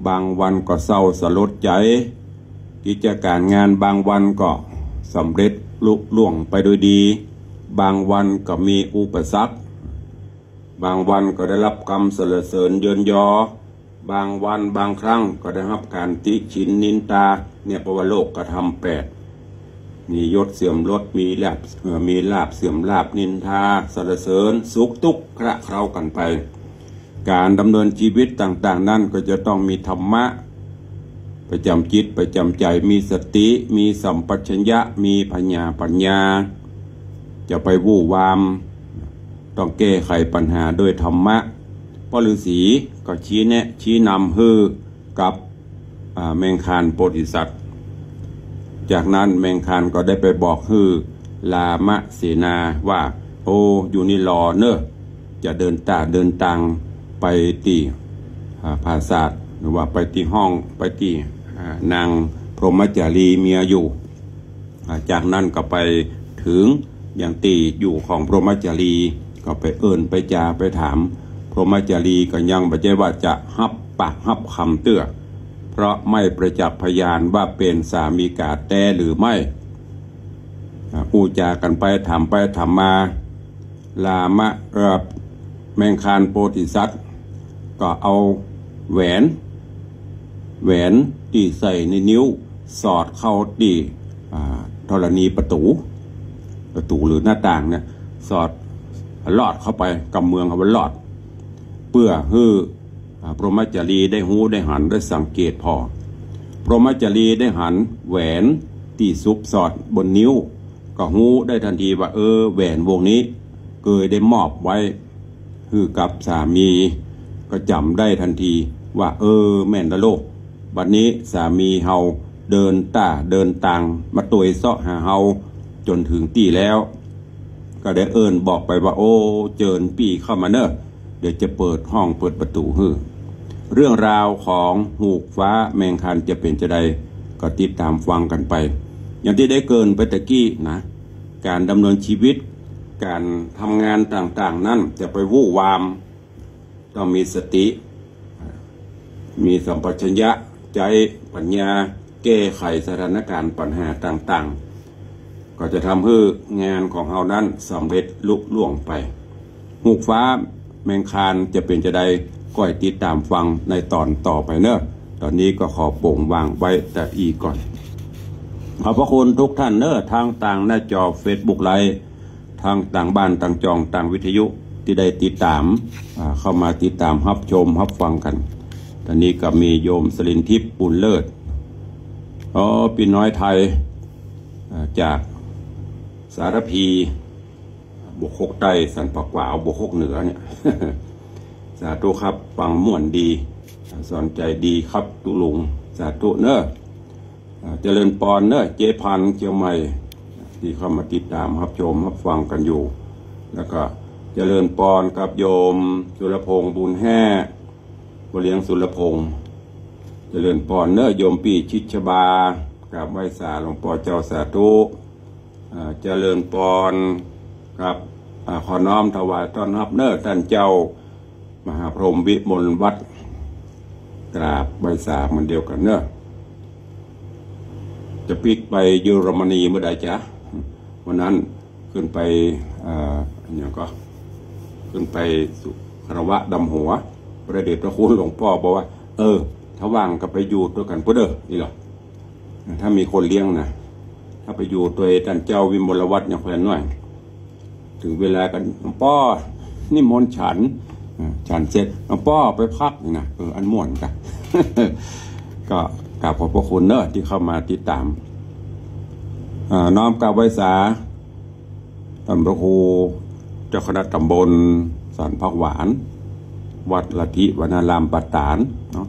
บางวันก็เศร้าสลดใจ๋ กิจก๋ารงานบางวันก็สำเร็จลุล่วงไปโดยดี บางวันก็มีอุปสรรค บางวันก็ได้ฮับกำสรรเสริญเยินยอ บางวันบางครั้งก็ได้ฮับก๋านติฉินนินทา เนี่ยเปิ้นว่าโลกธรรมแปด มียศเสื่อมยศ มีลาภ เอ่อ มีลาภเสื่อมลาภ นินทาสรรเสริญ สุขทุกข์คละเคล้ากั๋นไป ก๋านดำเนินชีวิตต่างๆ นั้นก็จะต้องมีธรรมะประจ๋ำจิตประจ๋ำใจ๋ มีสติ มีสัมปชัญญะ มีผญาปัญญา จะไปวู่วาม ต้องแก้ไขปัญหาโดยธรรมะ ป้อฤๅษีก็ชี้แนะชี้นำหื้อกับ อ่า แมงคารโพธิสัตว์ จากนั้นแมงคารก็ได้ไปบอกหื้อรามเสนาว่า โอ้ อยู่นี่รอเน่อ จะเดินต้าเดินตางไปตี้ อ่า ปราสาท หรือว่าไปตี้ห้อง ไปตี้ อ่า นางพรหมจารีเมียอยู่ อ่า จากนั้นก็ไปเถิงอย่างตี้อยู่ของพรหมจารี ก็ไปเอิ้นไปจ๋าไปถาม พรหมจารีก็ยังบ่ใจ้ว่าจะฮับปากฮับคำเตื้อ เพราะไม่ประจักษ์พยานว่าเป๋นสามีก๋าแต๊หรือไม่ อ่า อู้จ๋ากั๋นไปถามไปถามมา รามะ เอ่อ แมงคารโพธิสัตว์ ก็เอาแหวน แหวนตี้ใส่ในนิ้ว สอดเข้าตี้ อ่า ธรณีประตู๋ ประตู๋หรือหน้าต่างเนี่ย สอดลอดเข้าไป กำเมืองเอาไว้ลอด เปื้อหื้อ อ่า พรหมจารีได้ฮู้ได้หันได้สังเกตผ่อ พรหมจารีได้หันแหวนตี้ซุกสอดบนนิ้ว ก็ฮู้ได้ทันทีว่า เออ แหวนวงนี้เกยได้มอบไว้หื้อกับสามี ก็จ๋ำได้ทันทีว่า เออ แม่นละโลก บัดนี้สามีเฮาเดินต้าเดินตางมาตวยเซาะหาเฮาจ๋นเถิงตี้แล้ว ก็ได้เอิ้นบอกไปว่า โอ้ เจิญปี้เข้ามาเน่อ เดี๋ยวจะเปิดห้องเปิดประตู๋หื้อ เรื่องราวของฮูกฟ้าแมงคารจะเป๋นจาใด ก็ติดต๋ามฟังกั๋นไป อย่างตี้ได้เกริ่นไปตะกี้นะ ก๋านดำเนินชีวิต ก๋านทำงานต่างๆ นั้นจะไปวู่วาม ต้องมีสติ มีสัมปชัญญะ ใจ๊ปัญญาแก้ไขสถานก๋ารณ์ปัญหาต่างๆ ก็จะทำหื้องานของเฮานั้นสำเร็จลุล่วงไป ฮูกฟ้าแมงคารจะเป๋นจาใด ก้อยติดต๋ามฟังในต๋อนต่อไปเน่อ ต๋อนนี้ก็ขอโป๋งวางไว้แต่อี้ก่อน ขอบพระคุณทุกท่านเน่อ ทั้งตางหน้าจอเฟซบุ๊กไลฟ์ ทั้งตางบ้านตางจ่องตางวิทยุตี้ได้ติดต๋าม อ่า เข้ามาติดต๋ามฮับชมฮับฟังกั๋น ต๋อนนี้ก็มีโยมสลินทิพย์ บุญเลิศ อ๋อ ปี้น้อยไทย อ่า จากสารภี บวกฮกใต้ สันป่าขวาว บวกฮกเหนือเนี่ย สาธุครับ ฟังม่วนดี สอนใจ๋ดีครับตุ๊ลุง สาธุเน่อ อ่า เจริญปอนเน่อ เจ๊พันธุ์เจียงใหม่ ตี้เข้ามาติดต๋ามฮับชมฮับฟังกั๋นอยู่ แล้วก็เจริญปอนกับโยมสุรพงษ์ บุญแฮ่ พ่อเลี้ยงสุรพงษ์ เจริญปอนเน่อ โยมปี้ชิดชบา กราบไหว้สาหลวงป้อเจ้า สาธุ อ่า เจริญปอนครับ อ่า ขอน้อมถวายต้อนฮับเน่อ ต้านเจ้า มหาพรหมวิมลวัฒน์ กราบไหว้สาเหมือนเดียวกั๋นเน่อ จะปิ๊กไปเยอรมนีเมื่อใดจ๊ะ วันนั้นขึ้นไป เอ่อ อะหยังก่อ ขึ้นไปสุ คารวะดำหัว พระเดชพระคุณหลวงป้อบอกว่า เออ ถ้าว่างก็ไปอยู่ตวยกั๋นปู้นเน่อ นี่เหรอ ถ้ามีคนเลี้ยงนะ ถ้าไปอยู่ตวยต้านเจ้าวิมลวัฒน์เนี่ยแควนน้อย เถิงเวลาก็ หลวงป้อ นิมนต์ฉัน อ่า ฉันเสร็จ หลวงป้อไปพัก นี่นะ เออ อันม่วนกั๋น ก็กราบขอบพระคุณเน่อตี้เข้ามาติดต๋าม อ่า น้อมกราบไหว้สา ต้านพระครูเจ้าคณะต๋ำบลสันผักหวาน วัดลัทธิวนารามปะตานเนาะ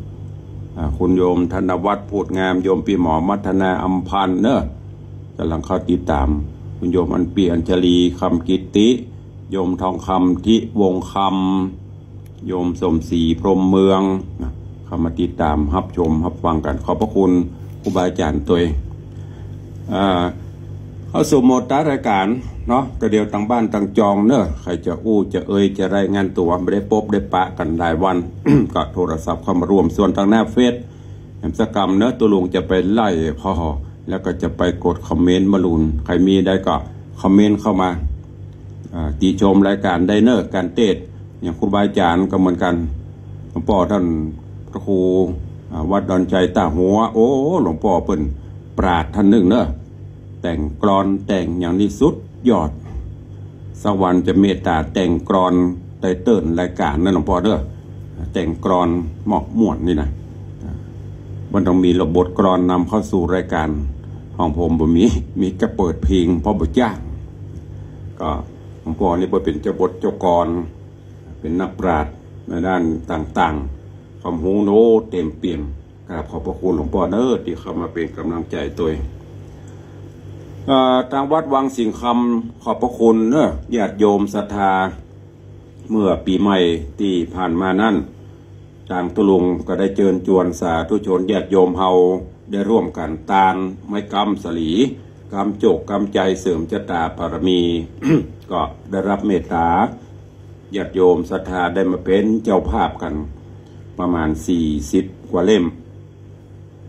อ่า คุณโยมธนวัฒน์ พูดงาม โยมปี้หมอมัทนา อำพันธ์เน่อ ก่ำลังเข้าติดต๋าม คุณโยมอัญปี อัญชลี คำกิตติ โยมทองคำ ทิวงศ์คำ โยมสมศรี พรหมเมือง นะ เข้ามาติดต๋าม ฮับชม ฮับฟังกั๋น ขอบพระคุณครูบาอาจ๋ารย์ตวย อ่า เข้าสู่โหมดท้ายรายก๋านเนาะ ก็เดี๋ยวตางบ้านตางจองเน่อ ใผจะอู้จะเอ่ยจะรายงานตั๋ว บ่ได้ปบได้ปะกั๋นหลายวัน ก็โทรศัพท์เข้ามาร่วม ส่วนตางหน้าเฟซ แหมสักกำเน่อ ตุ๊ลุงจะไปไล่ผ่อ แล้วก็จะไปกดคอมเมนต์บ่าลูน ใผมีได้ก็คอมเมนต์เข้ามา อ่า ติชมรายก๋านได้เน่อ ก๋านเตศน์ อย่างครูบาอาจ๋ารย์ก็เหมือนกั๋น หลวงป้อต้านพระครู อ่า วัดดอนชัยต้าหัว โอ้ หลวงป้อเปิ้นปราชญ์ต้านนึ่งเน่อ แต่งกลอนแต่งอย่างนี้สุดยอด สักวันจะเมตต๋าแต่งกลอนไตเติ้ลรายก๋านเน่อหลวงป้อเน่อ แต่งกลอนมอบม่วนนี่นะ มันต้องมีบทกลอนนำเข้าสู่รายก๋าน ของผมบ่มี มีแต่เปิดเพลง เพราะบ่จ้าง ก็หลวงป้อนี่เปิ้นเป๋นเจ้าบทเจ้ากลอน เป๋นนักปราชญ์ในด้านต่างๆ ความฮู้โน้เตรียมเปี่ยม กราบขอบพระคุณหลวงป้อเน่อตี้เข้ามาเป๋นก๋ำลังใจ๋ตวย เอ่อ ตางวัดวังสิงห์คำขอบพระคุณเน่อ ญาติโยมศรัทธา เมื่อปี๋ใหม่ตี้ผ่านมานั้น ตางตุ๊ลุงก็ได้เจิญจวนสาธุชนญาติโยมเฮาได้ร่วมกั๋นตานไม้ก๊ำสาลี ก๊ำโจคก๊ำใจ๋เสริมจะต๋าบารมี ก็ได้ฮับเมตต๋า ญาติโยมศรัทธาได้มาเป๋นเจ้าภาพกั๋นประมาณสี่สิบกว่าเล่ม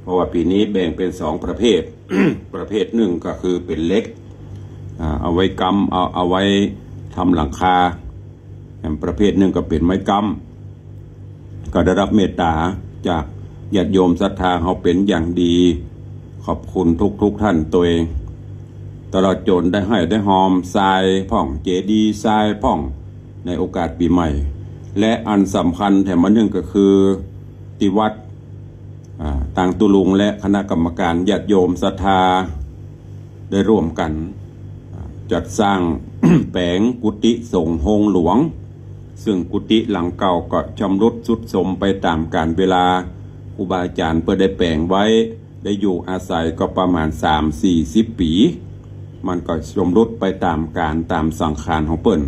เพราะว่าปี๋นี้แบ่งเป๋นสองประเภท ประเภทนึ่งก็คือเป๋นเหล็ก อ่า เอาไว้ก๊ำ เอา เอาไว้ทำหลังคา ประเภทนึ่งก็เป๋นไม้ก๊ำ ก็ได้ฮับเมตต๋าจากญาติโยมศรัทธาเฮาเป๋นอย่างดี ขอบคุณทุกๆ ท่านตวย ตลอดจ๋นได้ไห้ได้ฮอมทรายพ่อง เจดีย์ทรายพ่อง ในโอกาสปี๋ใหม่ และอันสำคัญแถมอันนึ่งก็คือ ตี้วัด อ่า ตางตุ๊ลุงและคณะกรรมก๋านญาติโยมศรัทธา ได้ร่วมกั๋น อ่า จัดสร้าง แป๋งกุฏิสงฆ์โฮงหลวง ซึ่งกุฏิหลังเก่าก็ชำรุดทรุดโทรมไปต๋ามกาลเวลา ครูบาอาจ๋ารย์เปิ้นได้แป๋งไว้ ได้อยู่อาศัยก็ประมาณสามสี่สิบปี๋ มันก็ชำรุดไปต๋ามกาลต๋ามสังขารของเปิ้น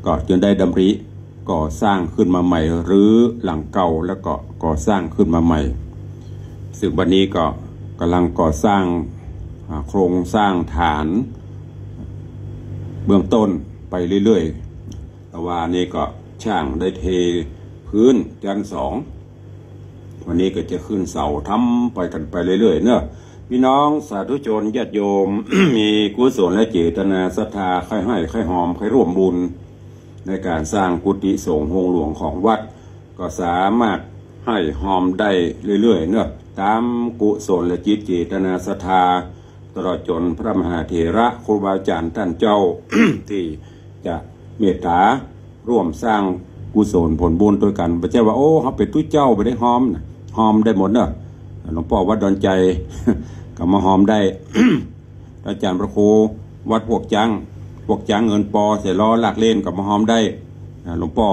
ก็จึงได้ดำริก่อสร้างขึ้นมาใหม่ รื้อหลังเก่าแล้วก็ก่อสร้างขึ้นมาใหม่ ซึ่งวันนี้ก็ก่ำลังก่อสร้าง อ่า โครงสร้างฐานเบื้องต้นไปเรื่อยๆ ตะวานี้ก็จ้างได้เทพื้นจั๊นสอง วันนี้ก็จะขึ้นเสาทำไปกั๋นไปเรื่อยๆ เนาะ ปี้น้องสาธุชนญาติโยม มีกุศลและเจตนาศรัทธา ใค่ไห้ใค่ฮอมใค่ร่วมบุญ ในก๋านสร้างกุฏิสงฆ์โฮงหลวงของวัด ก็สามารถไห้ฮอมได้เรื่อยๆ เนาะ ต๋ามกุศลและจิตเจตนาศรัทธา ตลอดจ๋นพระมหาเถระครูบาอาจ๋ารย์ต้านเจ้า ตี้จะเมตต๋าร่วมสร้างกุศลผลบุญตวยกั๋น บ่ใจ้ว่า โอ้ เฮาเป๋นตุ๊เจ้าบ่ได้ฮอมนะ ฮอมได้หมดเนาะ หลวงป้อวัดดอนชัย ก็มาฮอมได้ อาจ๋ารย์พระครูวัดพวกจ๊าง พวกจ๊างเงินปอเสียล้อลากเล่นก็มาฮอมได้ อ่า หลวงป้อ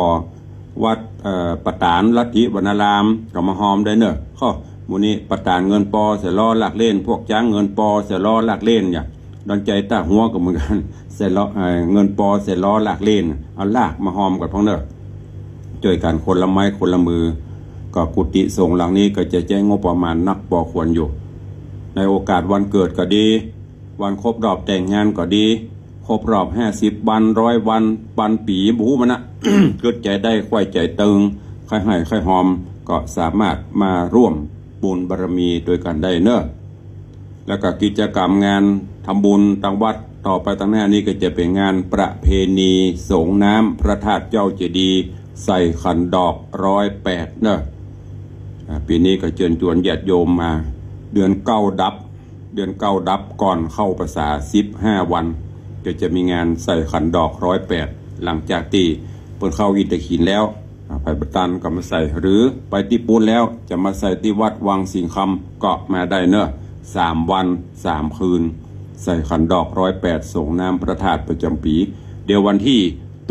วัด เอ่อ ปะตานลัทธิวนารามก็มาฮอมได้เนาะ ข้อ หมู่นี้ปะตานเงินปอเสียล้อลากเล่น พวกจ๊างเงินปอเสียล้อลากเล่น อย่างดอนชัยต้าหัวก็เหมือนกั๋น เสียล้อ เอ่อ เงินปอเสียล้อลากเล่น เอาลากมาฮอมกั๋นพ่องเนาะ จ้วยกั๋นคนละไม้คนละมือ ก็กุฏิสงฆ์หลังนี้ก็จะใจ๊งบประมาณนักปอควรอยู่ ในโอกาสวันเกิดก็ดี วันครบรอบแต่งงานก็ดี ครบรอบห้าสิบวัน ร้อยวัน ปันปี๋ บ่ฮู้มันนะ กึ๊ดใจ๋ได้ ใค่ใจ๋เติง ใค่ไห้ใค่ฮอม ก็สามารถมาร่วมบุญบารมีตวยกั๋นได้เนาะ แล้วก็กิจกรรมงานทำบุญตางวัดต่อไปตางหน้านี้ก็จะเป๋นงานประเพณีสรงน้ำพระธาตุเจ้าเจดีย์ ใส่ขันดอกร้อยแปดเนาะ อ่า ปี๋นี้ก็เจิญจวนญาติโยมมา เดือนเก้าดับ เดือนเก้าดับก่อนเข้าพรรษาสิบห้าวัน ก็จะมีงานใส่ขันดอกร้อยแปด หลังจากตี้เปิ้นเข้าอินทขีฬแล้ว อ่า ไปบ่ตันก็มาใส่ หรือไปตี้ปู๊นแล้วจะมาใส่ตี้วัดวังสิงห์คำก็มาได้เนาะ สามวันสามคืน ใส่ขันดอกร้อยแปด สรงน้ำพระธาตุประจ๋ำปี๋ เดี๋ยววันตี้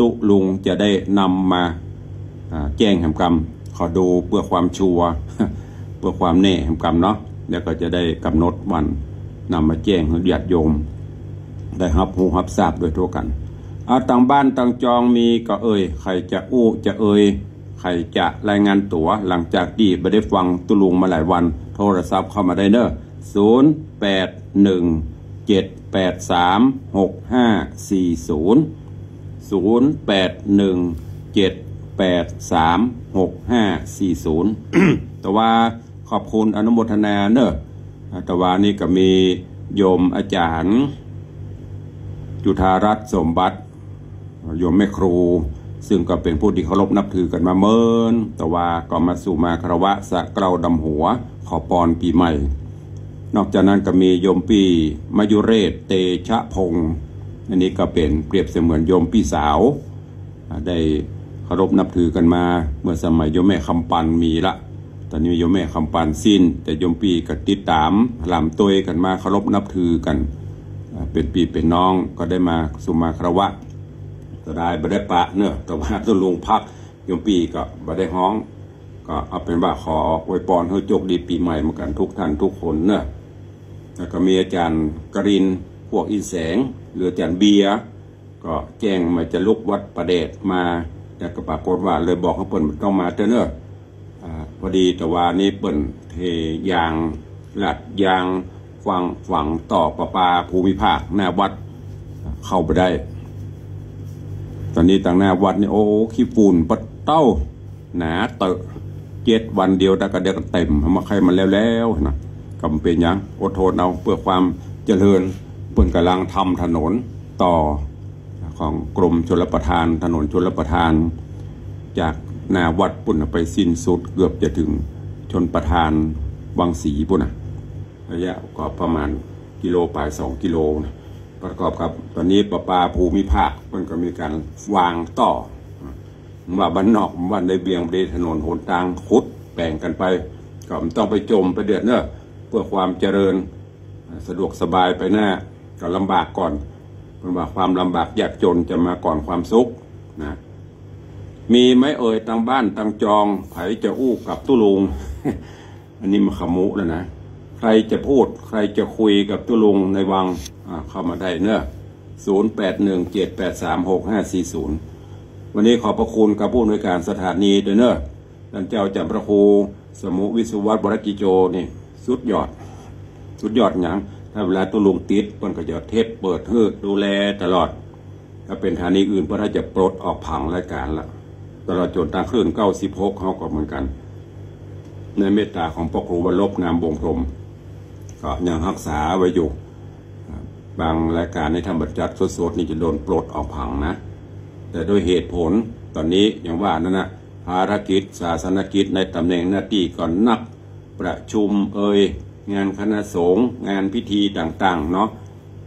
ตุ๊ลุงจะได้นำมา อ่า แจ้งแหมกำ ขอดูเปื้อความชัวร์ เปื้อความแน่แหมกำเนาะ แล้วก็จะได้ก๋ำหนดวันนำมาแจ้งหื้อญาติโยมได้ฮับฮู้ฮับซาบโดยทั่วกั๋น อ่า ตังบ้านตังจองมีก่อเอ่ย ใผจะอู้จะเอ่ย ใผจะรายงานตั๋ว หลังจากตี้บ่ได้ฟังตุ๊ลุงมาหลายวัน โทรศัพท์เข้ามาได้เนาะ ศูนย์แปดหนึ่งเจ็ดแปดสามหกห้าสี่ศูนย์ ศูนย์แปดหนึ่งเจ็ดแปดสามหกห้าสี่ศูนย์ แต่ว่าขอบคุณอนุโมทนาเนาะ แต่ว่านี่ก็มีโยมอาจ๋ารย์จุฑารัตน์สมบัติ โยมแม่ครู ซึ่งก็เป๋นผู้ตี้เคารพนับถือกั๋นมาเมิน แต่ว่าก็มาสู่มาคารวะสะเกล้าดำหัว ขอปอนปี๋ใหม่ นอกจากนั้นก็มีโยมปี้มายุเรศ เตชะพงษ์ อันนี้ก็เป๋นเปรียบเสมือนโยมปี้สาว อ่า ได้เคารพนับถือกั๋นมา เมื่อสมัยโยมแม่คำปันมีละ ต๋อนนี้โยมแม่คำปันสิ้น แต่โยมปี้ก็ติดต๋ามหลามตวยกั๋นมาเคารพนับถือกั๋น อ่า เป๋นปี้เป๋นน้อง ก็ได้มาสู่มาคารวะ เสียดายบ่ได้ปะเนาะ แต่ว่าตุ๊ลุงพัก โยมปี้ก็บ่ได้ฮ้อง ก็เอาเป๋นว่าขออวยปอนหื้อโจคดีปี๋ใหม่เหมือนกั๋นทุกท่านทุกคนเนาะ แล้วก็มีอาจ๋ารย์กรินทร์ พวกอินแสง หรืออาจ๋ารย์เบียร์ ก็แจ้งมาจะลุกวัดป่าแดดมา แล้วก็ปรากฏว่าเลยบอกหื้อเปิ้นบ่ต้องมาเต๊อะเนาะ อ่า พอดีแต่ว่านี่เปิ้นเทยาง ลาดยาง ขว้างฝังต่อประปาภูมิภาคหน้าวัด เข้าบ่ได้ ต๋อนนี้ตางหน้าวัดนี่ โอ้ ขี้ฝุ่นปะเต๊า หนาเต๊อะ เจ็ดวันเดียวตะกะเดียวก็เต็ม เอามาใค่มันแล้วๆ นะ ก็บ่เป๋นหยัง อดทนเอา เปื้อความเจริญ เปิ้นก่ำลังทำถนนต่อ ของกรมชลประทาน ถนนชลประทาน จากหน้าวัดปู๊นไปสิ้นสุดเกือบจะเถิงชลประทานวังสีปู๊นน่ะ ระยะก็ประมาณกิโลป๋ายสองกิโลนะ ประกอบกับต๋อนนี้ประปาภูมิภาคเปิ้นก็มีก๋านวางต่อ ว่าบ้านนอกบ้านในเวียงบ่ดี ถนนหนตางขุดแป๋งกั๋นไป ก็บ่ต้องไปจ๋มไปเดือดเนาะ เปื้อความเจริญ สะดวกสบายไปหน้า ก็ลำบากก่อน เปิ้นว่าความลำบากยากจ๋นจะมาก่อนความสุขนะ มีไหมเอ่ย ตางบ้านตางจอง ใผจะอู้กับตุ๊ลุง อันนี้มันขมุแล้วนะ ใผจะพูด ใผจะคุยกับตุ๊ลุงในวัง อ่า เข้ามาได้เนาะ ศูนย์แปดหนึ่งเจ็ดแปดสามหกห้าสี่ศูนย์ วันนี้ขอบพระคุณกับผู้อำนวยการสถานีตวยเนาะ ต้านเจ้าจ๋ำพระครูสมุห์วิศวัตร วรกิจโจ นี่ สุดยอด สุดยอดหยัง ถ้าเวลาตุ๊ลุงติด เปิ้นก็จะเทปเปิดหื้อ ดูแลตลอด ถ้าเป๋นสถานีอื่น เปิ้นอาจจะปลดออกผังรายก๋านละ ตลอดจ๋นตางคลื่นเก้าสิบหก เฮาก็เหมือนกั๋น ในเมตต๋าของพระครูวรรณรบ งามวงศ์พรหม ก็ยังฮักษาไว้อยู่ บางรายก๋านในธรรมจักรสดๆ นี่จะโดนปลดออกผังนะ แต่โดยเหตุผล ต๋อนนี้อย่างว่านั่นนะ ภารกิจ ศาสนกิจในต๋ำแหน่งหน้าตี้ก็นัก ประชุมเอ่ย งานคณะสงฆ์ งานพิธีต่างๆ เนาะ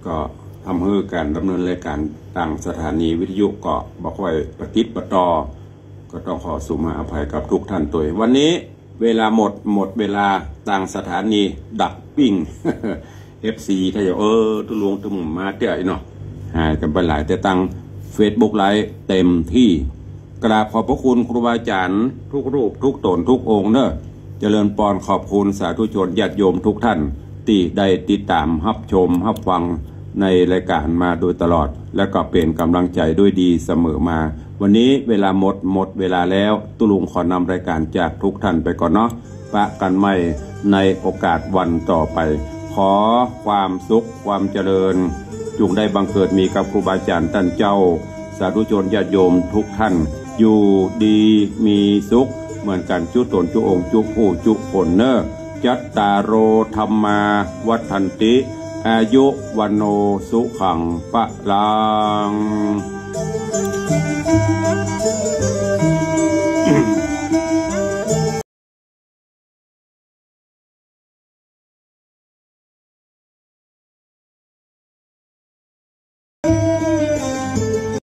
ก็ทำหื้อก๋านดำเนินรายก๋านตางสถานีวิทยุก็บ่ค่อยปะติดปะต่อ ก็ต้องขอสุมาอภัยกับทุกท่านตวย วันนี้เวลาหมด หมดเวลา ตางสถานีดับปิ้ง เอฟซี ถ้าจะ เออ ตุ๊ลุงตุ๊ลุงมาเตี้ยเนาะ หายกั๋นไปหลาย แต่ตางเฟซบุ๊กไลฟ์เต็มตี้ กราบขอบพระคุณครูบาอาจ๋ารย์ทุกรูปทุกต๋นทุกองค์เนาะ เจริญปอน ขอบคุณสาธุชนญาติโยมทุกท่านตี้ได้ติดต๋ามฮับชมฮับฟังในรายก๋านมาโดยตลอด และก็เป๋นก๋ำลังใจ๋ด้วยดีเสมอมา วันนี้เวลาหมด หมดเวลาแล้ว ตุ๊ลุงขอนำรายก๋านจากทุกท่านไปก่อนเนาะ ปะกั๋นใหม่ในโอกาสวันต่อไป ขอความสุขความเจริญ จุ่งได้บังเกิดมีกับครูบาอาจ๋ารย์ต้านเจ้า สาธุชนญาติโยมทุกท่าน อยู่ดีมีสุขเหมือนกั๋นจุ๊ต๋นจุ๊องค์จุ๊ผู้จุ๊คนเนาะ จัตตาโร ธัมมา วัฑฒันติ อายุ วัณโณ สุขัง พะลัง